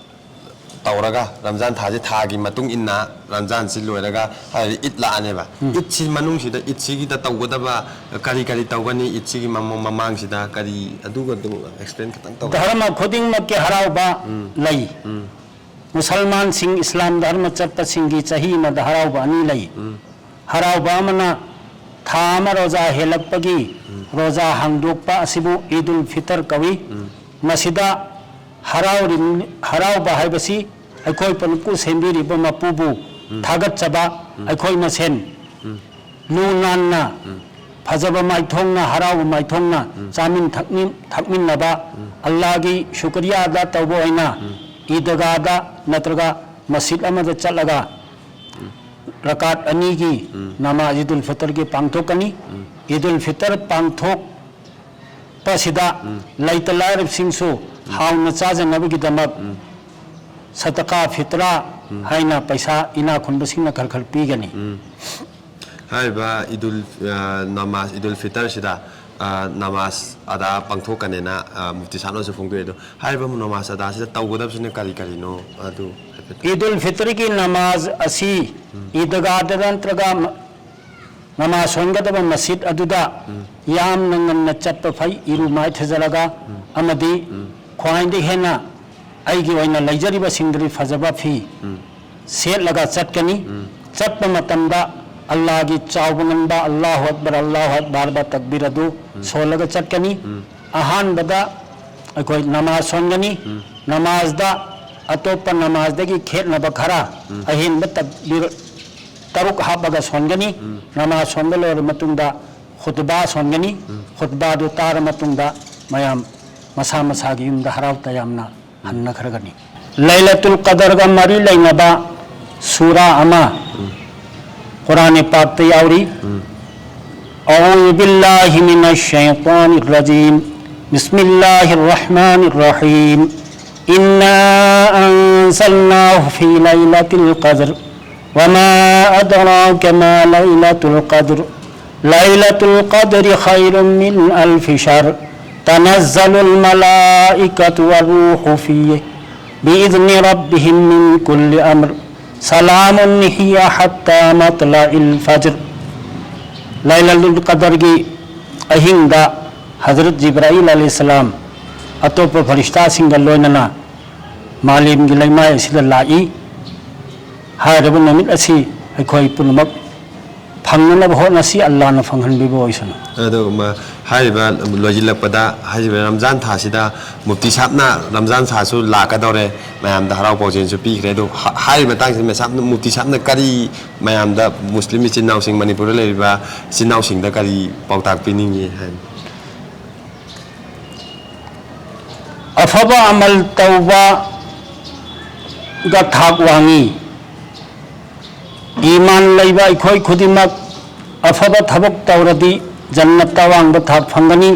ꯇꯧꯔꯒ, ꯔꯝꯖꯥꯟ ꯊꯥꯁꯤ ꯊꯥꯒꯤ ꯃꯇꯨꯡ ꯏꯟꯅ ꯔꯝꯖꯥꯟꯁꯤ ꯂꯣꯏꯔꯒ ꯍꯥꯏꯔꯤꯕ ꯏꯗ ꯂꯥꯛꯑꯅꯦꯕ꯫ ꯎꯝ꯫ ꯏꯗꯁꯤ ꯃꯅꯨꯡꯁꯤꯗ, ꯏꯗꯁꯤꯒꯤꯗ ꯇꯧꯒꯗꯕ ꯀꯔꯤ ꯀꯔꯤ ꯇꯧꯒꯅꯤ? ꯏꯗꯁꯤꯒꯤ ꯃꯃꯥꯡ-, ꯃꯃꯥꯡꯁꯤꯗ ꯀꯔꯤ, ꯑꯗꯨꯒ ꯑꯗꯨꯝ ꯑꯦꯛꯁꯄ꯭ꯂꯦꯟ ꯈꯤꯇꯪ ꯇꯧ꯫ ꯙꯔꯃ ꯈꯨꯗꯤꯡꯃꯛꯀꯤ ꯍꯔꯥꯎꯕ ꯎꯝ꯫ ꯂꯩ꯫ ꯎꯝ꯫ ꯃꯨꯁꯜꯃꯥꯟꯁꯤꯡ, ꯏꯁꯂꯥꯝ ꯙꯔꯃ ꯆꯠꯄꯁꯤꯡꯒꯤ ꯆꯍꯤ ꯑꯃꯗ ꯍꯔꯥꯎꯕ ꯑꯅꯤ ꯂꯩ꯫ ꯎꯝ꯫ ꯍꯔꯥꯎꯕ ꯑꯃꯅ ꯊꯥ ꯑꯃ ꯔꯣꯖꯥ ꯍꯦꯜꯂꯛꯄꯒꯤ ꯎꯝ꯫ ꯔꯣꯖꯥ ꯍꯥꯡꯗꯣꯛꯄ ꯑꯁꯤꯕꯨ ꯏꯗꯨꯜ ꯐꯤꯇꯔ ꯀꯧꯏ꯫ ꯎꯝ꯫ ꯃꯁꯤꯗ ꯍꯔꯥꯎꯔꯤ-, ꯍꯔꯥꯎꯕ ꯍꯥꯏꯕꯁꯤ ꯑꯩꯈꯣꯏ ꯄꯨꯝꯅꯃꯛꯄꯨ ꯁꯦꯝꯕꯤꯔꯤꯕ ꯃꯄꯨꯕꯨ ꯎꯝ꯫ ꯊꯥꯒꯠꯆꯕ, ꯑꯩꯈꯣꯏ ꯃꯁꯦꯟ ꯂꯨ ꯅꯥꯟꯅ, ꯐꯖꯕ ꯃꯥꯏꯊꯣꯡꯅ, ꯍꯔꯥꯎꯕ ꯃꯥꯏꯊꯣꯡꯅ ꯆꯥꯃꯤꯟ ꯊꯛꯃꯤꯟ-, ꯊꯛꯃꯤꯟꯅꯕ, ꯑꯜꯂꯥꯒꯤ ꯁꯨꯀ꯭ꯔꯤꯌꯥ ꯑꯗꯥ ꯇꯧꯕ ꯑꯣꯏꯅ ꯏꯗꯒꯥꯗ ꯅꯠꯇ꯭ꯔꯒ ꯃꯁꯖꯤꯗ ꯑꯃꯗ ꯆꯠꯂꯒ ꯔꯀꯥꯠ ꯑꯅꯤꯒꯤ ꯅꯃꯥꯖ ꯏꯗꯨꯜ ꯐꯤꯇꯔꯒꯤ ꯄꯥꯡꯊꯣꯛꯀꯅꯤ꯫ ꯏꯗꯨꯜ ꯐꯤꯇꯔ ꯄꯥꯡꯊꯣꯛ ꯄꯁꯤꯗ ꯂꯩꯇ ꯂꯥꯏꯔꯕꯁꯤꯡꯁꯨ ꯍꯥꯎꯅ ꯆꯥꯖꯅꯕꯒꯤꯗꯃꯛ ꯁꯗꯀꯥ ꯐꯤꯇ꯭ꯔꯥ ꯍꯥꯏꯅ ꯄꯩꯁꯥ ꯏꯅꯥꯛ ꯈꯨꯟꯕꯁꯤꯡꯅ ꯈꯔ ꯈꯔ ꯄꯤꯒꯅꯤ꯫ ꯍꯥꯏꯔꯤꯕ ꯏꯗꯨꯜ, ꯑ, ꯅꯃꯥꯖ, ꯏꯗꯨꯜ ꯐꯤꯇꯔꯁꯤꯗ, ꯑ, ꯅꯃꯥꯖ ꯑꯗꯥ ꯄꯥꯡꯊꯣꯛꯀꯅꯦꯅ, ꯑ, ꯃꯨꯐꯇꯤ ꯁꯥꯍꯕꯅꯁꯨ ꯐꯣꯡꯗꯣꯛꯑꯦ꯫ ꯑꯗꯣ ꯍꯥꯏꯔꯤꯕ ꯅꯃꯥꯖ ꯑꯗꯥꯁꯤꯗ ꯇꯧꯒꯗꯕꯁꯤꯅ ꯀꯔꯤ ꯀꯔꯤꯅꯣ? ꯑꯗꯨ ꯍꯥꯏꯐꯦꯠ꯫ ꯏꯗꯨꯜ ꯐꯤꯇꯔꯒꯤ ꯅꯃꯥꯖ ꯑꯁꯤ ꯏꯗꯒꯥꯗ ꯅꯠꯇ꯭ꯔꯒ ꯅꯃꯥꯖ ꯁꯣꯟꯒꯗꯕ ꯃꯁꯖꯤꯗ ꯑꯗꯨꯗ ꯌꯥꯝꯅ ꯉꯟꯅ ꯆꯠꯄ ꯐꯩ, ꯏꯔꯨ ꯃꯥꯏꯊꯖꯔꯒ꯫ ꯑꯃꯗꯤ ꯈ꯭ꯋꯥꯏꯗꯒꯤ ꯍꯦꯟꯅ ꯑꯩꯒꯤ ꯑꯣꯏꯅ ꯂꯩꯖꯔꯤꯕꯁꯤꯡꯗꯨꯗꯤ ꯐꯖꯕ ꯐꯤ ꯁꯦꯠꯂꯒ ꯆꯠꯀꯅꯤ꯫ ꯆꯠꯄ ꯃꯇꯝꯗ ꯑꯜꯂꯥꯒꯤ ꯆꯥꯎꯕ ꯉꯝꯕ "ꯑꯜꯂꯥꯍꯨ ꯑꯛꯕꯔ, ꯑꯜꯂꯥꯍꯨ ꯑꯛꯕꯔ" ꯍꯥꯏꯕ ꯇꯛꯕꯤꯔ ꯑꯗꯨ ꯁꯣꯜꯂꯒ ꯆꯠꯀꯅꯤ꯫ ꯑꯍꯥꯟꯕꯗ ꯑꯩꯈꯣꯏ ꯅꯃꯥꯖ ꯁꯣꯟꯒꯅꯤ꯫ ꯅꯃꯥꯖꯗ ꯑꯇꯣꯞꯄ ꯅꯃꯥꯖꯗꯒꯤ ꯈꯦꯠꯅꯕ ꯈꯔ ꯑꯍꯦꯟꯕ ꯇꯛꯕꯤꯔ ꯇꯔꯨꯛ ꯍꯥꯞꯄꯒ ꯁꯣꯟꯒꯅꯤ꯫ ꯅꯃꯥꯖ ꯁꯣꯟꯕ ꯂꯣꯏꯔꯕ ꯃꯇꯨꯡꯗ ꯈꯨꯠꯕꯥ ꯁꯣꯟꯒꯅꯤ꯫ ꯈꯨꯠꯕꯥꯗꯨ ꯇꯥꯔ ꯃꯇꯨꯡꯗ ꯃꯌꯥꯝ ꯃꯁꯥ ꯃꯁꯥꯒꯤ ꯌꯨꯝꯗ ꯍꯔꯥꯎ ꯇꯌꯥꯝꯅ ꯍꯟꯅꯈ꯭ꯔꯒꯅꯤ꯫ ꯂꯩꯂꯇꯨꯜ ꯀꯗꯔꯒ ꯃꯔꯤ ꯂꯩꯅꯕ ꯁꯨꯔꯥ ꯑꯃ ꯀꯨꯔꯥꯟ ꯄꯥꯛꯇ ꯌꯥꯎꯔꯤ꯫ أعوذ بالله من الشيطان الرجيم. بسم الله الرحمن الرحيم. إنا أنزلناه في ليلة القدر. وما أدراك ما ليلة القدر. ليلة القدر خير من ألف شهر. تنزل الملائكة والروح فيه بإذن ربهم من كل أمر. سلام هي حتى مطلع الفجر. ꯂꯥꯏꯂꯥꯇꯨꯜ ꯀꯗꯔꯒꯤ ꯑꯍꯤꯡꯗ ꯍꯖꯔꯠ ꯖꯤꯕ꯭ꯔꯥꯏꯜ ꯑꯂꯩꯍꯤꯁꯁꯂꯥꯝ ꯑꯇꯣꯞꯄ ꯐꯔꯤꯁꯇꯥꯁꯤꯡꯒ ꯂꯣꯏꯅꯅ ꯃꯥꯂꯦꯝꯒꯤ ꯂꯩꯃꯥꯏ ꯑꯁꯤꯗ ꯂꯥꯛꯏ꯫ ꯍꯥꯏꯔꯤꯕ ꯅꯨꯃꯤꯠ ꯑꯁꯤ ꯑꯩꯈꯣꯏ ꯄꯨꯝꯅꯃꯛ ꯐꯪꯅꯅꯕ ꯍꯣꯠꯅꯁꯤ꯫ ꯑꯜꯂꯥꯅ ꯐꯪꯍꯟꯕꯤꯕ ꯑꯣꯏꯁꯅꯨ꯫ ꯑꯗꯨꯒ ꯂꯣꯏꯁꯤꯜꯂꯛꯄꯗ, ꯍꯥꯏꯔꯤꯕ ꯔꯝꯖꯥꯟ ꯊꯥꯁꯤꯗ ꯃꯨꯐꯇꯤ ꯁꯥꯍꯕꯅ ꯔꯝꯖꯥꯟ ꯊꯥꯁꯨ ꯂꯥꯛꯀꯗꯧꯔꯦ, ꯃꯌꯥꯝꯗ ꯍꯔꯥꯎ ꯄꯥꯎꯖꯦꯜꯁꯨ ꯄꯤꯈ꯭ꯔꯦ꯫ ꯑꯗꯣ ꯍꯥꯏꯔꯤꯕ ꯃꯇꯥꯡꯁꯤꯗ ꯃꯦꯁꯥꯞꯅ, ꯃꯨꯐꯇꯤ ꯁꯥꯍꯕꯅ ꯀꯔꯤ ꯃꯌꯥꯝꯗ, ꯃꯨꯁꯂꯤꯝ ꯏꯆꯤꯟ ꯏꯅꯥꯎꯁꯤꯡ, ꯃꯅꯤꯄꯨꯔꯗ ꯂꯩꯔꯤꯕ ꯏꯆꯤꯟ ꯏꯅꯥꯎꯁꯤꯡꯗ ꯀꯔꯤ ꯄꯥꯎꯇꯥꯛ ꯄꯤꯅꯤꯡꯉꯤ ꯍꯥꯏ? ꯑꯐꯕ ꯑꯃꯜ ꯇꯧꯕꯒ ꯊꯥꯛ ꯋꯥꯡꯉꯤ꯫ ꯏꯃꯥꯟ ꯂꯩꯕ ꯑꯩꯈꯣꯏ ꯈꯨꯗꯤꯡꯃꯛ ꯑꯐꯕ ꯊꯕꯛ ꯇꯧꯔꯗꯤ ꯖꯟꯅꯠꯇ ꯑꯋꯥꯡꯕ ꯊꯥꯛ ꯐꯪꯒꯅꯤ꯫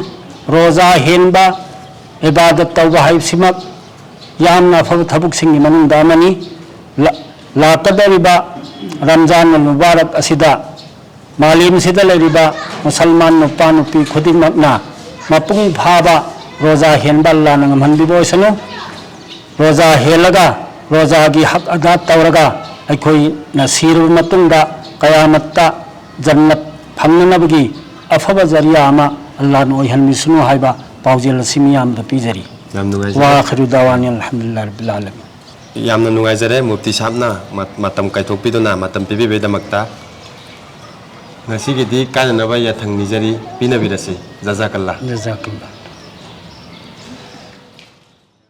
ꯔꯣꯖꯥ ꯍꯦꯟꯕ, ꯏꯕꯥꯗꯠ ꯇꯧꯕ ꯍꯥꯏꯕꯁꯤꯃꯛ ꯌꯥꯝꯅ ꯑꯐꯕ ꯊꯕꯛꯁꯤꯡꯒꯤ ꯃꯅꯨꯡꯗ ꯑꯃꯅꯤ꯫ ꯂꯥꯛꯀꯗꯧꯔꯤꯕ ꯔꯝꯖꯥꯟ ꯑꯜ ꯃꯨꯕꯥꯔꯛ ꯑꯁꯤꯗ ꯃꯥꯂꯦꯝꯁꯤꯗ ꯂꯩꯔꯤꯕ ꯃꯨꯁꯜꯃꯥꯟ ꯅꯨꯄꯥ ꯅꯨꯄꯤ ꯈꯨꯗꯤꯡꯃꯛꯅ ꯃꯄꯨꯡ ꯐꯥꯕ ꯔꯣꯖꯥ ꯍꯦꯟꯕ ꯑꯜꯂꯥꯅ ꯉꯝꯍꯟꯕꯤꯕ ꯑꯣꯏꯁꯅꯨ꯫ ꯔꯣꯖꯥ ꯍꯦꯜꯂꯒ ꯔꯣꯖꯥꯒꯤ ꯍꯛ ꯑꯗꯥ ꯇꯧꯔꯒ ꯑꯩꯈꯣꯏꯅ ꯁꯤꯔꯕ ꯃꯇꯨꯡꯗ ꯀꯌꯥꯃꯠꯇ ꯖꯟꯅꯠ ꯐꯪꯅꯅꯕꯒꯤ ꯑꯐꯕ ꯖꯔꯤꯌꯥ ꯑꯃ ꯑꯜꯂꯥꯅ ꯑꯣꯏꯍꯟꯕꯤꯁꯅꯨ ꯍꯥꯏꯕ ꯄꯥꯎꯖꯦꯜ ꯑꯁꯤ ꯃꯤꯌꯥꯝꯗ ꯄꯤꯖꯔꯤ꯫ ꯌꯥꯝ ꯅꯨꯡꯉꯥꯏꯖꯔꯦ꯫ ꯋꯥꯈꯤꯔꯨ ꯗꯥꯋꯥꯅꯤ ꯑꯜꯍꯝꯗꯨꯂꯤꯜꯂꯥꯍꯤ ꯔꯕꯤꯜ ꯑꯥꯂꯃꯤꯟ꯫ ꯌꯥꯝꯅ ꯅꯨꯡꯉꯥꯏꯖꯔꯦ ꯃꯨꯐꯇꯤ ꯁꯥꯍꯕꯅ ꯃ-, ꯃꯇꯝ ꯀꯥꯏꯊꯣꯛꯄꯤꯗꯨꯅ ꯃꯇꯝ ꯄꯤꯕꯤꯕꯒꯤꯗꯃꯛꯇ꯫ ꯉꯁꯤꯒꯤꯗꯤ ꯀꯥꯏꯅꯅꯕ ꯌꯥꯊꯪ ꯅꯤꯖꯔꯤ, ꯄꯤꯅꯕꯤꯔꯁꯤ꯫ ꯖꯖꯥꯀꯜꯂꯥ꯫ ꯖꯖꯥꯀꯜꯂꯥ꯫